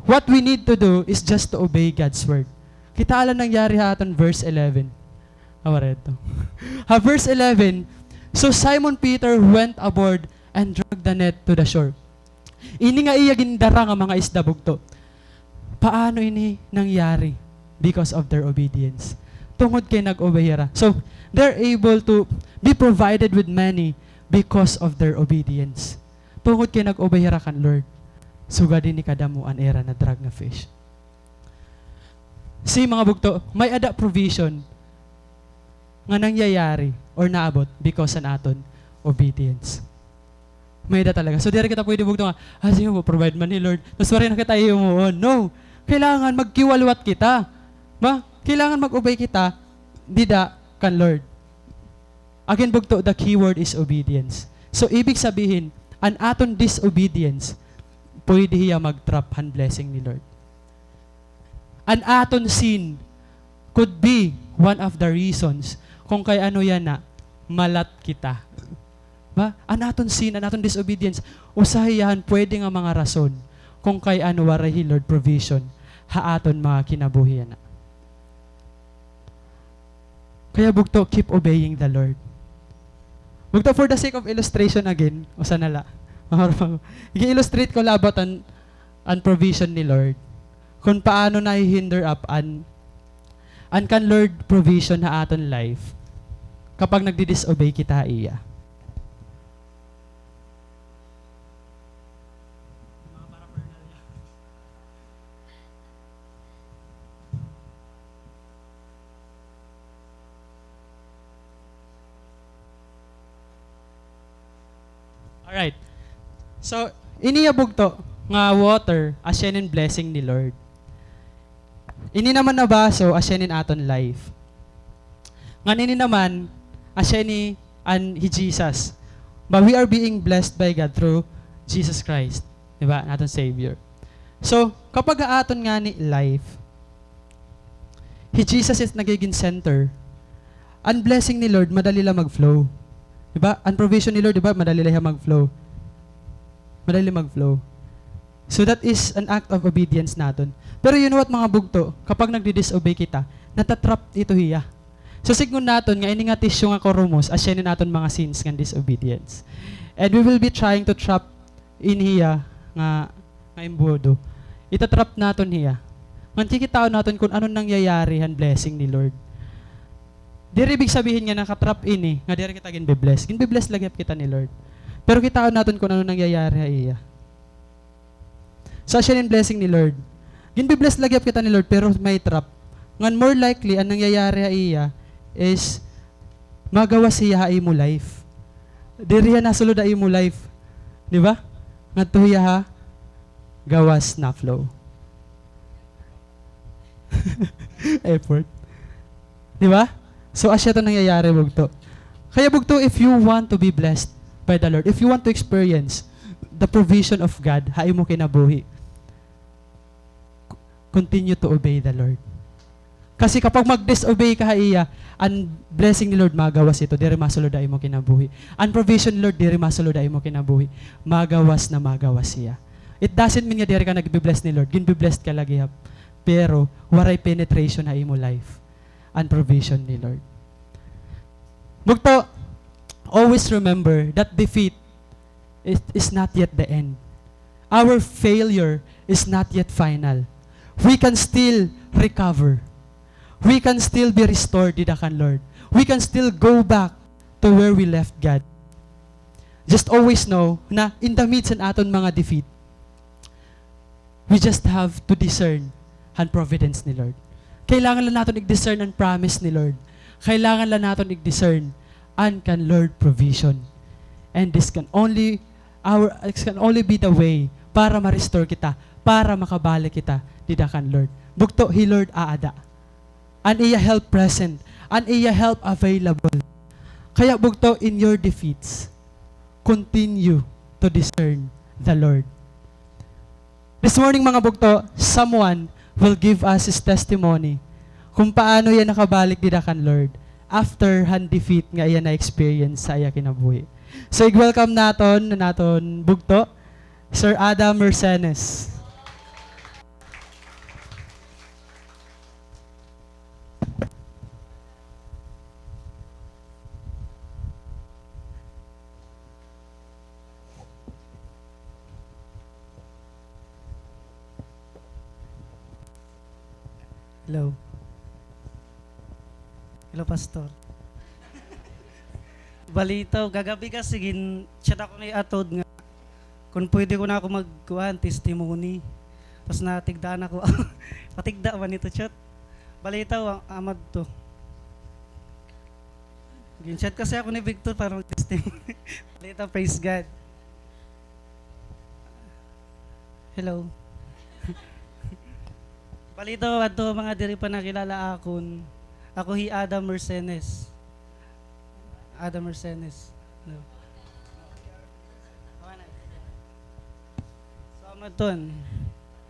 What we need to do is just to obey God's word. Kitaa la nangyari ha aton verse eleven. Awa rito. Ha verse eleven, "So Simon Peter went aboard and dragged the net to the shore." Ini nga iya gindara nga mga isda bugto. Paano ini nangyari? Because of their obedience. Tungod kay nag-obey hira. So, they're able to be provided with many because of their obedience. Tungod kay nag-obey hira kan Lord. Sugad hini kadamo an ira na-drag nga fish. See, mga bugto, may-ada provision nga nangyayari or naabot because han aton obedience. May-ada talaga. So, diri kita pwede bugto nga, "Ah, sige po, provide man ni Lord. Mas waray na kita hihimuon." No. Kailangan magkiwalwat kita. Ba? Kailangan mag-obey kita dida kan Lord. Again, bugto, the key word is obedience. So, ibig sabihin, an aton disobedience, pwede hiya mag-trap han blessing ni Lord. An aton sin could be one of the reasons kung kay ano yana, malat kita. Ba? An aton sin, an aton disobedience, usa hiya han pwede nga mga rason kung kay ano waray hi Lord provision ha aton mga kinabuhi yana. Kaya bugto, keep obeying the Lord. Bugto, for the sake of illustration again, usa na la. Gi-illustrate ko la about an, an provision ni Lord. Kung paano nahihinder up an, an kan Lord provision ha aton life kapag nagdi-disobey kita ha iya. Alright. So, ini ya bugto nga water, asya ini an blessing ni Lord. Ini naman na baso, asya ini an aton life. Ngan ini naman, asya ini an hi Jesus. But we are being blessed by God through Jesus Christ. Di ba? An aton Savior. So, kapag ha aton ngani life, hi Jesus is nagigin center, an blessing ni Lord, madali la mag-flow. Di ba? An provision ni Lord, di ba? Madali la hiya mag-flow. Madali mag-flow. So that is an act of obedience naton. Pero you know what, mga bugto? Kapag nagdi-disobey kita, natatrap ito hiya. So sidngon naton nga ini nga tissue nga kurumos, asya ini an aton mga sins ngan disobedience. And we will be trying to trap in hiya nga, nga embudo. Itatrap naton hiya. Ngan kikitaon naton kun ano nangyayari han blessing ni Lord. Diri ibig sabihin nga nakatrap ini, nga diri kita ginbe-bless. Ginbe-bless la gihap kita ni Lord. Pero kitaon naton kun ano nangyayari ha iya. So, asya ini an blessing ni Lord. Ginbe-bless la gihap kita ni Lord, pero may trap. Ngan more likely, an nangyayari ha iya is magawas hiya ha imo life. Diri hiya nasulod ha imo life. Di ba? Ngadto hiya ha gawas na flow. Effort. Di ba? So, asya ito nangyayari, bugto. Kaya, bugto, if you want to be blessed by the Lord, if you want to experience the provision of God ha imo kinabuhi, continue to obey the Lord. Kasi kapag mag-disobey ka ha iya, an blessing ni Lord magawas ito, diri masulod ha imo kinabuhi. An provision ni Lord, diri masulod ha imo kinabuhi. Magawas na magawas hiya. It doesn't mean nga diri ka nagbe-bless ni Lord. Ginbe-blessed ka la gihap. Pero waray penetration ha imo life an provision ni Lord. Bugto, always remember that defeat is, is not yet the end. Our failure is not yet final. We can still recover. We can still be restored dida kan Lord. We can still go back to where we left God. Just always know na in the midst han aton mga defeat, we just have to discern han providence ni Lord. Kailangan la naton i-discern an promise ni Lord. Kailangan la naton i-discern an kan Lord provision. And this can only, our, this can only be the way para ma-restore kita, para makabalik kita dida kan Lord. Bugto, hi Lord aada. An iya help present, an iya help available. Kaya bugto, in your defeats, continue to discern the Lord. This morning, mga bugto, someone will give us his testimony kung paano hiya nakabalik dida kan Lord after han defeat nga iya na-experience sa iya kinabuhi. So, i-welcome naton, naton bugto, Sir Adam Mercenes. Hello. Hello, Pastor. Balitaw, kagab-i kasi gin-chat ako ni Atod nga kun pwede ko na ako magkuan, testimony. Tapos natigdaan ako. Patigda man ito, chat. Balitaw, a-, amad to. Gin-chat kasi ako ni Victor para mag-testimony. Balitaw, praise God. Hello. Balitaw, adto mga diri pa nakilala akon. Ako hi Adam Mercenes. Adam Mercenes. Hello. So, Amaton,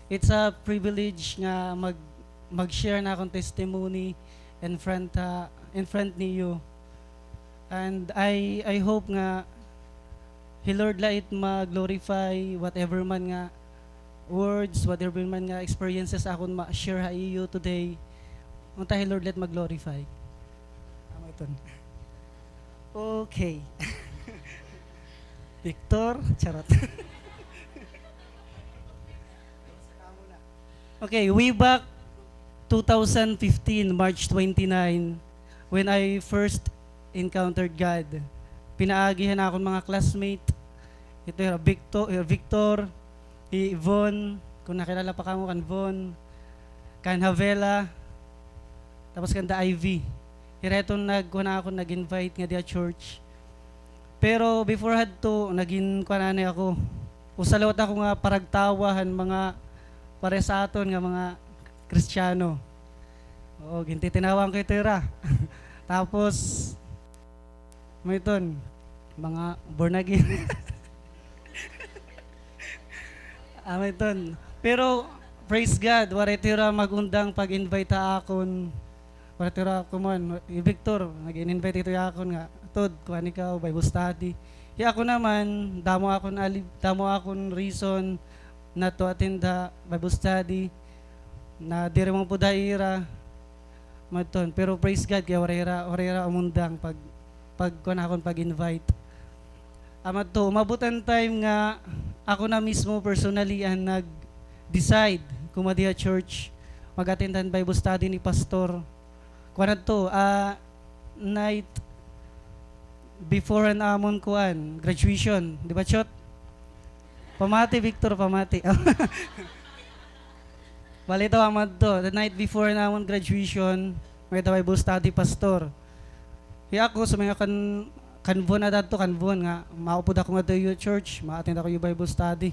it's a privilege nga mag-, mag-share na akon testimony in front, ah, in front niyo. And I, I hope nga hi Lord la it ma-glorify whatever man nga words, whatever man nga experiences akon ma-share ha iyo today. Unta hi Lord la it ma-glorify. Amaton. Okay. Victor, charot. Okay, way back two thousand fifteen, March twenty-nine, when I first encountered God, pinaagi han akon mga classmate, ito hi Victor, hi Victor, hi Yvonne, kun nakilala pa kamo kan Yvonne, kan Havela, tapos kanda Ivy. Hira iton nagkuan ha akon, nag-invite ngadi ha church. Pero before hadto, nagin kuan anay ako. Usa liwat ako nga paragtawa han mga pareha sa aton nga mga Kristiyano. Oo, gintitinawaan ko ito hira. Tapos, may ton, mga born again. Ah, may ton. Pero, praise God, waray ito hira mag-undang pag-invite ha akon. Waray ito hira kuman, hi Victor, nag-in-invite ito ha akon nga, "Tod, kuan ikaw, Bible study." Hi ako naman, damo akon ali-, damo akon reason not to attend the Bible study, na diri man pud ha ira, madton. Pero praise God, kay waray hira, waray hira umundang pag, pag, kuan akon, pag-invite. Amadto, umabot an time nga ako na mismo personally an nag-decide kumadi ha church, mag-attend han Bible study ni Pastor. Kuan adto, ah, night before an amon kuan, graduation. Di ba, Chot? Pamati, Victor, pamati. Bali, ito, amadto, the night before an amon graduation, may-ada Bible study, Pastor. Hi ako, suminga kan, kan Von na dadto, kan Von nga, maupod ako ngadto ha iyo church, ma-attend ako ha iyo Bible study.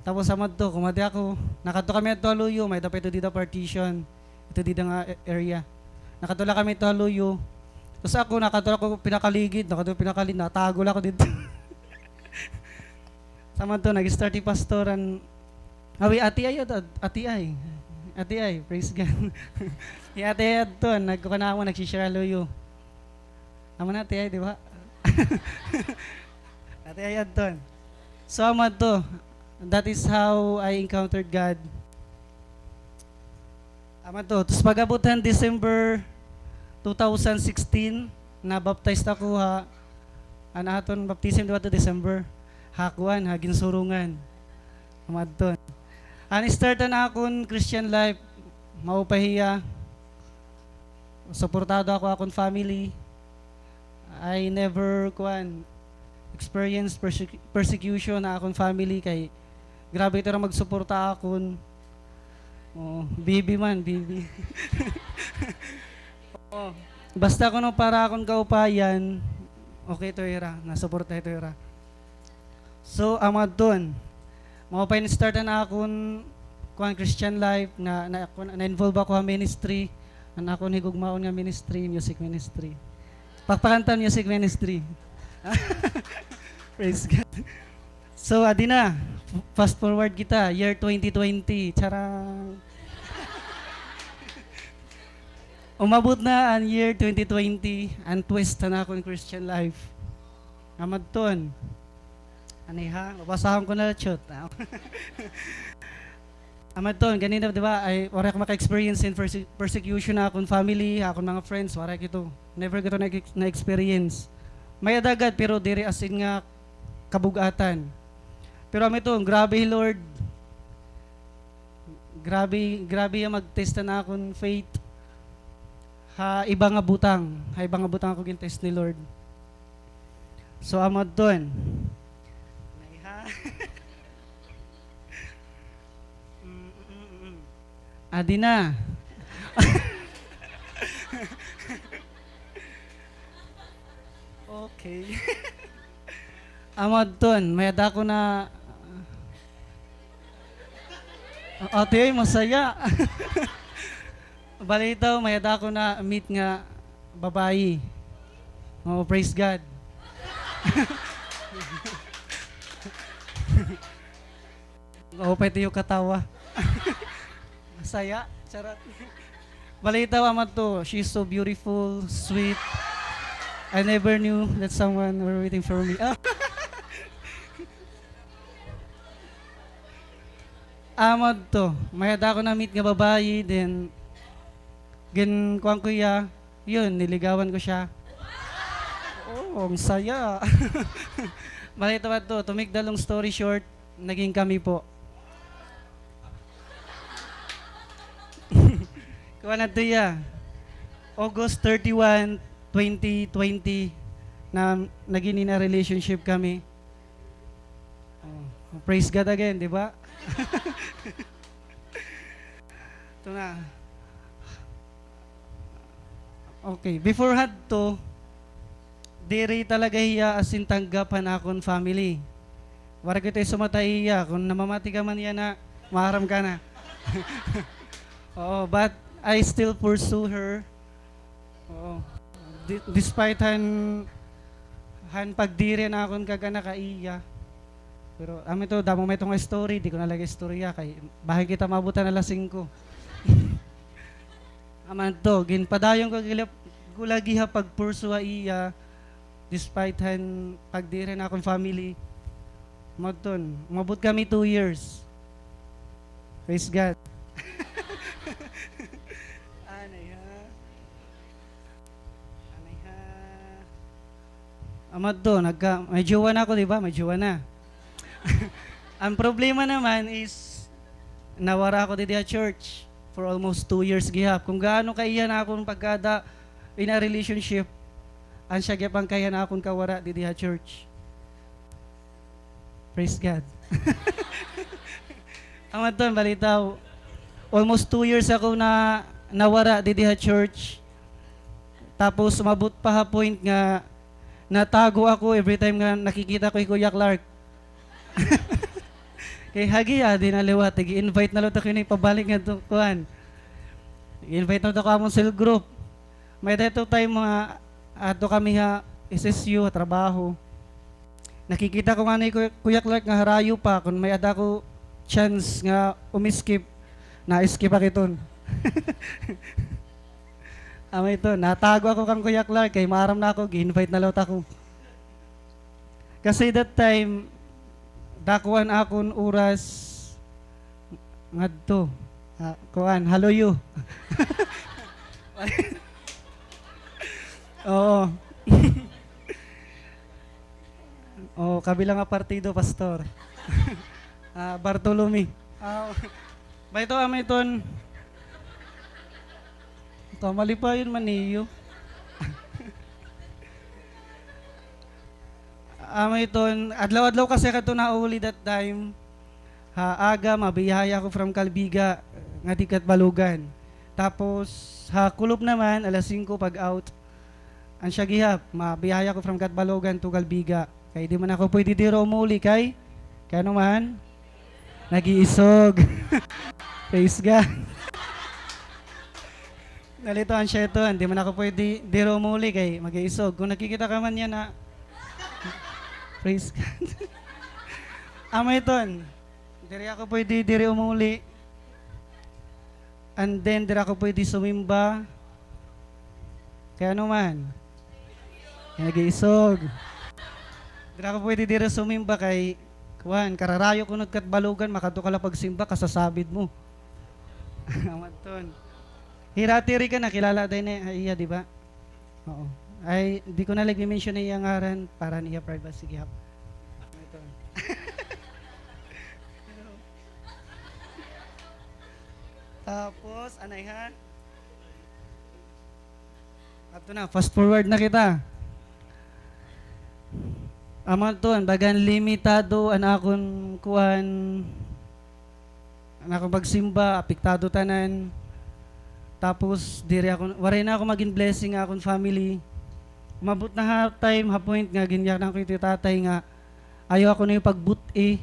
Tapos amadto, kumadi ako, nakadto kami adto ha luyo, may-ada pa ito dida partition, ito dida nga a-, area. Nakadto la kami adto ha luyo. Tapos ako, nakadto la ako pinakaligid, nakadto pinakaligid, natago la ako didto. Sa amadto, nag-start hi Pastor an, awi, Ate Ay, Ate Ay. Ate Ay, praise God. Hi Ate Ay adto, nagkukuan ako, nagsishare ha luyo. Amo na, Ate Ay, di ba? Ate Ay adton. So, amo adto. That is how I encountered God. Amo adto. Tapos pag-abot han December two thousand sixteen, na-baptized ako ha, an aton baptism, di ba, to December? Ha kuan, ha Ginsurungan. Amo adton. An start han akon Christian life, mao pa hiya. Suportado ako akon family. I never, kuan, experience persec-, persecution ha akon family kay grabe ito hira magsuporta akon. Oo, bibi man, bibi. Oo. Basta kuno para akon kaupayan, okay ito hira, nasuporta ito hira. So, amo adton. Mao pa in-start an akon, kuan, Christian life, na, na, kuan, na-involve ako ha ministry, an akon higugmaon nga ministry, music ministry. Pakpakan ta, music ministry. Praise God. So, adi na, fast forward kita, year twenty twenty. Charang! Umabot na an year twenty twenty, an twist han akon Christian life. Amo adton. Aniha, babasahon ko na la, Chot. Amo adton, ganina, di ba, ay, waray ako maka-experience hin perse-, persecution ha akon family, ha akon mga friends, waray kito. Never kito na-, na-experience. May-ada gad, pero diri as in nga kabug-atan. Pero amo adton, grabe hi Lord. Grabe, grabe hiya mag-test han akon faith. Ha iba nga butang, ha iba nga butang ako gin-test ni Lord. So, amo adton. Naiha. Mm, mm, mm, mm. Adi na. Okay. Amo adton, may-ada ako na, ate, masaya. Balitaw, may-ada ako na-meet nga babayi. Oh, praise God. Maupay it iyo katawa. Saya. Charot. Balitaw, amo adto. She's so beautiful, sweet. I never knew that someone were waiting for me. Amo adto. May-ada ako na-meet nga babayi, then, ginkuan ko hiya, yun, niligawan ko siya. Oh, ang saya. Balitaw adto, to make the long story short, naging kami po. Kuan adto hiya. August thirty-one, twenty twenty, na naging in a relationship kami. Oh, praise God again, di ba? Ito na. Okay, before hadto, diri talaga hiya as in tanggap han akon family. Waray ko ito isumata ha iya. Kon namamati ka man yana, maaram ka na. Oo, but I still pursue her. Oo. Di-, despite han, han pagdiri han akon kag-anak ha iya. Pero, amo ito, damo man ito nga story, di ko na lagi istorya, kay bahin kita maabot han alas singko. Amo adto, ginpadayon ko gila-, ko lagi ha pag-pursue ha iya, despite han pagdiri han akon family. Amo adton, umabot kami two years. Praise God. Anay, ha? Anay, ha? Amo adto, nagka-, may jowa na ako, di ba? May jowa na. An problema naman is, nawara ako didi ha church for almost two years gihap. Kon gaano kaiha an akon pagkada in a relationship, an siya gihap an kaiha an akon kawara didi ha church. Praise God. Amo adton, balitaw, almost two years ako na nawara didi ha church. Tapos, umabot pa ha point nga natago ako every time nga nakikita ko hi Kuya Clark. Kay hagi, ah, di na liwat. Ig-invite na liwat ako ini pabalik ngadto, kuan. Ig-invite na liwat ako amon cell group. May-ada ito time nga adto kami ha S S U, ha trabaho. Nakikita ko ngani hi Kuya, Kuya Clark nga harayo pa, kon may-ada ako chance nga umi-skip, na-skip ak iton. Amo ito, natago ako kan Kuya Clark, kay maaram na ako, gi-invite na liwat ako. Kasi that time, dako an akon oras ngadto. Ah, kuan, ha luyo. Oo. Oo, kabila nga partido, Pastor. Ah, Bartolome. Ah, ba ito, amo iton. Kamalipayon man niyo. Amo iton, adlaw-adlaw kasi ako ito nauli that time. Ha aga, mabiyahe ako from Calbiga, ngadi Catbalogan. Tapos, ha kulop naman, alas singko pag-out. An siya gihap, mabiyahe ako from Catbalogan to Calbiga. Kay di man ako pwede diri umuli kay, kay ano man, nag-iisog. Praise God. Nalito an siya iton, di man ako pwede diri umuli kay mag-iisog. Kon nakikita ka man yana, praise God. Amo iton, diri ako pwede diri umuli. And then, diri ako pwede sumimba. Kay ano man? Kay nag-iisog. Diri ako pwede diri sumimba kay, kuan, kararayo kuno it Catbalogan, makadto ka la pagsimba, kasasabid mo. Amo adton. Hi Rati Rica, nakilala din eh, iya, di ba? Oo. Ay, di ko na lagi mention an iya ngaran para an iya privacy gihap. Ito. Tapos, anay ha? Ito na, fast forward na kita. Amo adton, bagan limitado an akon kuan, an akon pagsimba, apektado tanan. Tapos, diri ako, waray na ako magin blessing ha akon family. Umabot na ha time, ha point nga ginyakan ko ito tatay nga, ayaw ako na yung pagbuti.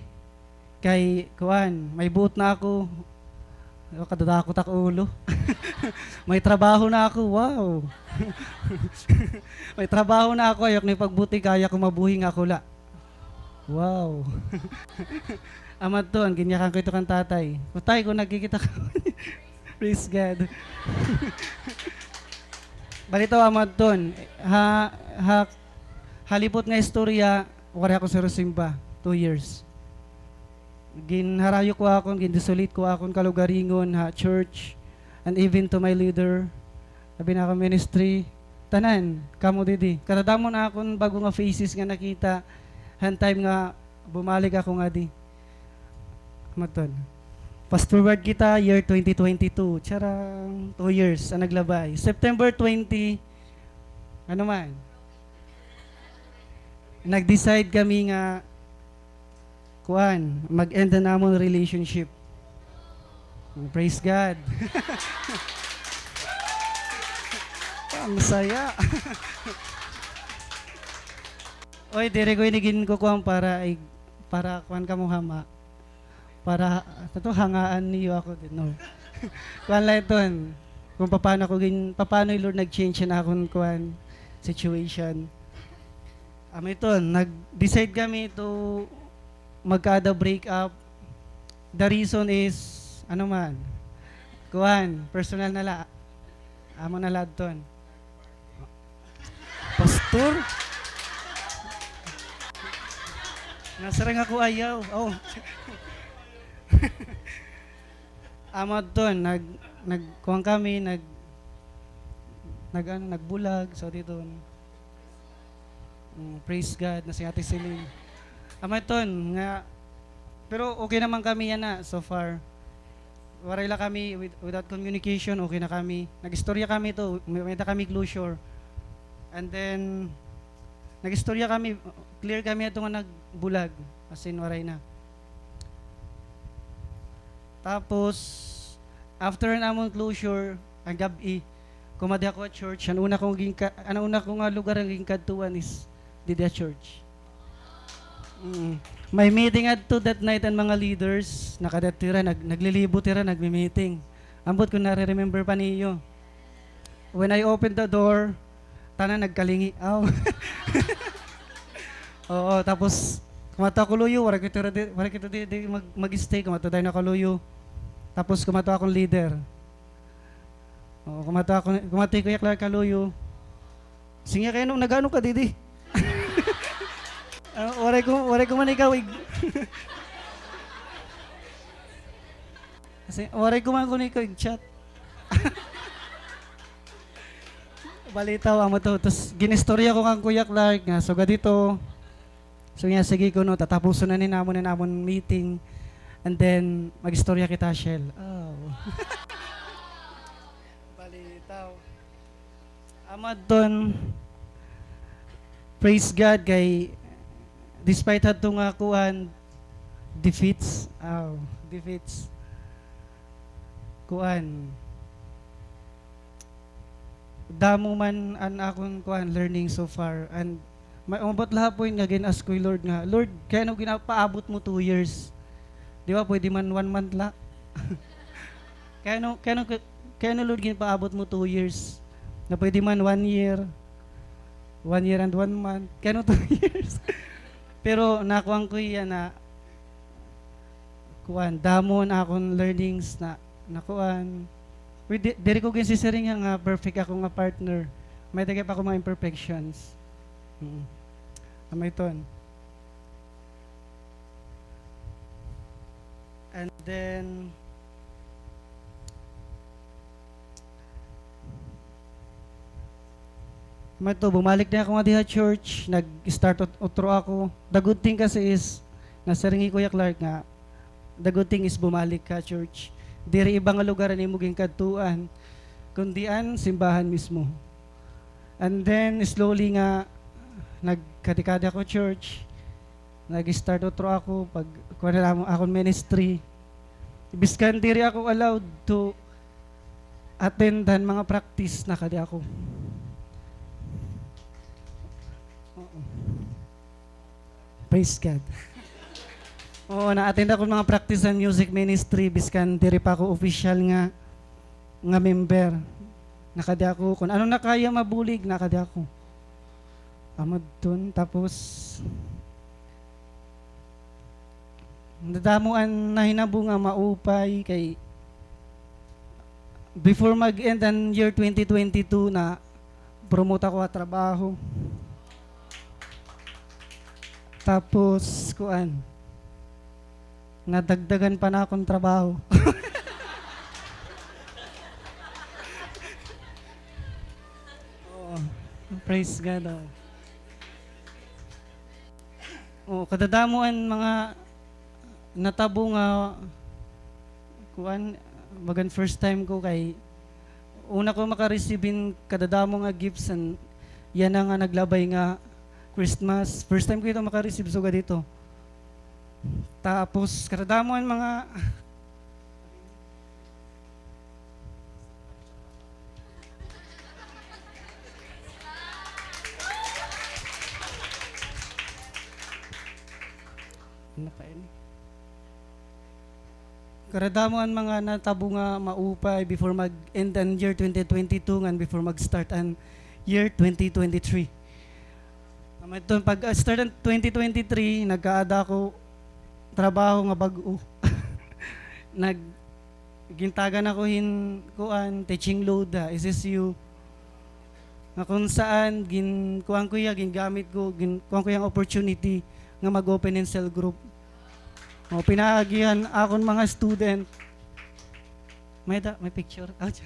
Kay, kuan, may buot na ako. Kadadakot ako ulo. May trabaho na ako, wow. May trabaho na ako, ayok na yung pagbuti, kaya ko mabuhi nga ako la. Wow. Amo adton, ginyakan ko ito kan tatay. Patay ko, nagkikita ka. Praise God. Balitaw, amo adton. Ha, ha, halipot nga istorya, waray ako sa simba, two years. Ginharayo ko akon, gindesolate ko akon kalugaringon ha church, and even to my leader, abi na akon ministry, tanan, kamo didi. Kadadamo na akon bag-o nga faces nga nakita, han time nga bumalik ako ngadi. Maton. Fast forward kita, year twenty twenty-two. Charang, two years an naglabay. September twenty, ano man, nag-decide kami nga kuan, mag-end na namon relationship. Praise God. Ang saya. Oy, diri ko ini ginkukuan para ig-, para kuan kamo hama. Para, ato, hangaan niyo ako din, no? Kuan la iton. Kung paano ko gin-, paano yung Lord nag-change na akong kuan, situation. Amo iton, nag-decide kami to magkada break up. The reason is, ano man, kuan, personal na la. Amo na la adton. Pastor? Nasarang ako ayaw. Oh. Amo adton, nag-, nagkuan kami, nag-, nag-, ano, nagbulag, so didto. Mm, praise God, na si Ate Celine. Amo iton, nga, pero okay naman kami yana, so far. Waray la kami with-, without communication, okay na kami. Nag-istorya kami to, may, may da kami closure. And then, nag-istorya kami, clear kami ato nga nagbulag, as in, waray na. Tapos, after an amon closure, an gab-i, kumadi ako ha church, an una kong ginka-, an una ko nga lugar nga ginkadtuan is didi ha church. Mm. May meeting adto that night an mga leaders, nakadadto hira, nag-, naglilibot hira, nagmi-meeting. Ambot kon nare-remember pa niyo. When I opened the door, tanan nagkalingi. Aw. Oo, tapos kumadto ako luyo, waray kita di, waray kita di, di mag-, mag-stay, kumadto dayon ako luyo. Tapos kumadto akon leader. Oo, kumadto ako, kumadto hi Kuya Clark ha luyo. Sige, kay ano, nag-ano ka didi? Ah, waray ko, waray ko man ikaw ig-, kasi waray ko man kuno ikaw ig-chat. Balitaw, amo to. Tas gin-istorya ko kan Kuya Clark nga, sugad hito. So, niya, sige kuno, tatapuson na ni namon an amon meeting. And then, mag-istorya kita, Shell. Oh. Balitaw. Amo adton, praise God, kay despite hadto nga kuan, defeats, aw, defeats, kuan, damo man an akon kuan, learning so far, and may umabot la ha point nga gin-ask ko hi Lord nga, "Lord, kay ano ginapaabot mo two years? Di ba pwede man one month la?" Kay ano, kay ano, kay ano, Lord, ginpaabot mo two years? Na pwede man one year, one year and one month, kay ano two years? Pero nakuan ko hiya na, kuan, damo an akon learnings na, na kuan. Uy, di-, diri ko ginsisiring nga perfect ako nga partner. May daghan pa ako mga imperfections. Mm. Amo iton. And then, amo ito, bumalik na ako ngadi ha church, nag-start ot-, utro ako. The good thing kasi is, nasiring hi Kuya Clark nga, the good thing is bumalik ka church. Diri iba nga lugar an imo ginkadtuan, kundi an simbahan mismo. And then, slowly nga, nagkadi-kadi ako church. Nag-start utro ako pag, kuan na lang akon ministry. Biskan diri ako allowed to attend han mga practice, nakadi ako. Oo. Praise God. Oo, na-attend ako mga practice han music ministry, biskan diri pa ako official nga, nga member. Nakadi ako, kun ano na kaya mabulig, nakadi ako. Amo adton, tapos, nadamo an nahinabo nga maupay kay before mag-end an year twenty twenty-two, na-promote ako ha trabaho. Tapos, kuan, nadagdagan pa an akon trabaho. Oo. Praise God, oo. Oo, kadadamo an mga natabo nga, kuan, bagan first time ko kay una ko maka-receive hin kadadamo nga gifts an yana nga naglabay nga Christmas. First time ko ito maka-receive sugad ito. Tapos, kadadamo an mga Ano pa ini? Kadadamo an mga natabo nga maupay before mag-end an year twenty twenty-two ngan before mag-start an year twenty twenty-three. Amo iton, pag, ah, start an twenty twenty-three, nagkaada ako trabaho nga bag-o. Nag-, gintagan ako hin, kuan, teaching load ha S S U. Nga kun saan, gin-, kuan ko hiya, gingamit ko, gin-, kuan ko hiya nga opportunity nga mag-open hin cell group. O, pinaagi han akon mga student. May da, may picture. Ah, tiyan.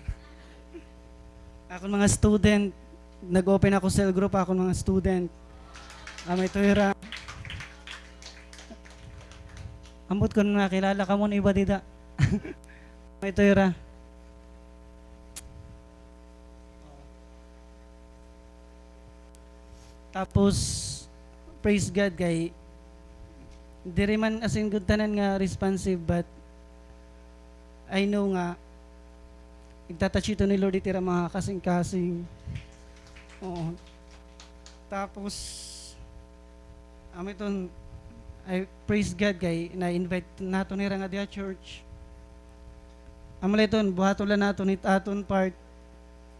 Akon mga student, nag-open ako cell group, akon mga student. Ah, may tuyo hira. Ambot kon nakilala kamo hin iba dida. May tuyo hira. Tapos, praise God kay diri man as in gud tanan nga responsive, but I know nga igta-touch ito ni Lord it ira mga kasingkasing. Oo. Tapos, amo iton, I praise God kay na-invite naton hira ngadi ha church. Amo la iton, buhaton la naton it aton part,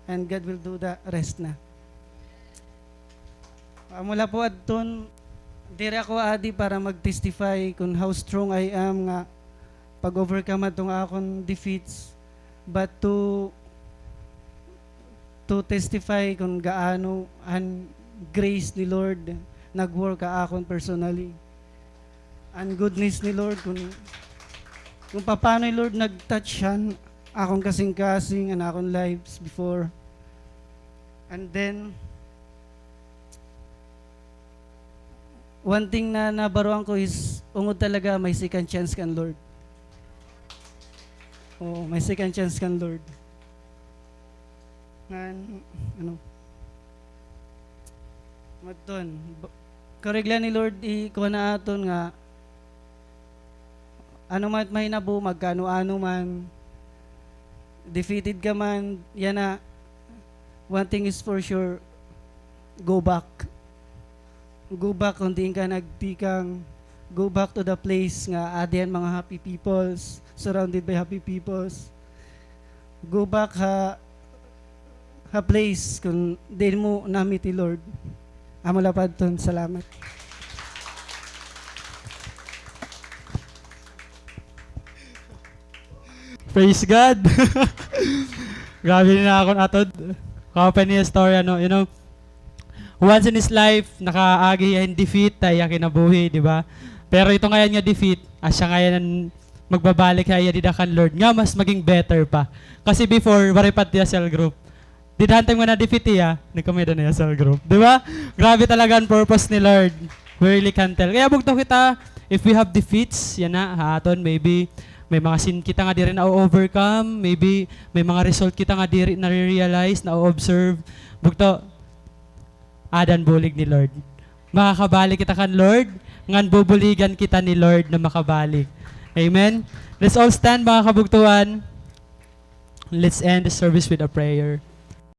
and God will do the rest na. Amo la po adton, diri ako adi para mag-testify kon how strong I am nga pag-overcome adto nga akon defeats, but to, to testify kon gaano an grace ni Lord nag-work ha akon personally. An goodness ni Lord, kon, kon papaano ni Lord nag-touch han akon kasingkasing, an akon lives before. And then, one thing na nabaroan ko is, ungod talaga may second chance kan Lord. Oo, may second chance kan Lord. Ngan, ano, madton, ba-, karegla ni Lord, ikuha na aton nga, ano man it mahinabo, magkaano-ano man, defeated ka man, yana, one thing is for sure, go back. Go back kon diin ka nagtikang. Go back to the place nga adi an mga happy peoples, surrounded by happy peoples. Go back ha, ha place kon diin mo na-meet hi Lord. Amo la pa adton. Salamat. Praise God. Grabe na akon atod. Kaupay niya story, ano, you know, once in his life, nakaagi hiya hin defeat ha iya kinabuhi, di ba? Pero ito ngayan nga defeat, asya ngayan an magbabalik ha iya dida kan Lord, nga mas maging better pa. Kasi before, waray pa it iya cell group. Dida han time nga na-defeat hiya, nagkamay-ada na hiya cell group. Di ba? Grabe talaga an purpose ni Lord. We really can tell. Kaya bugto kita, if we have defeats, yana, ha aton, maybe, may mga sin kita nga diri na-overcome, maybe, may mga result kita nga diri nare-realize, na-observe. Bugto, ada an bulig ni Lord. Makakabalik kita kan Lord, ngan bubuligan kita ni Lord na makabalik. Amen? Let's all stand, mga kabugtoan. Let's end the service with a prayer.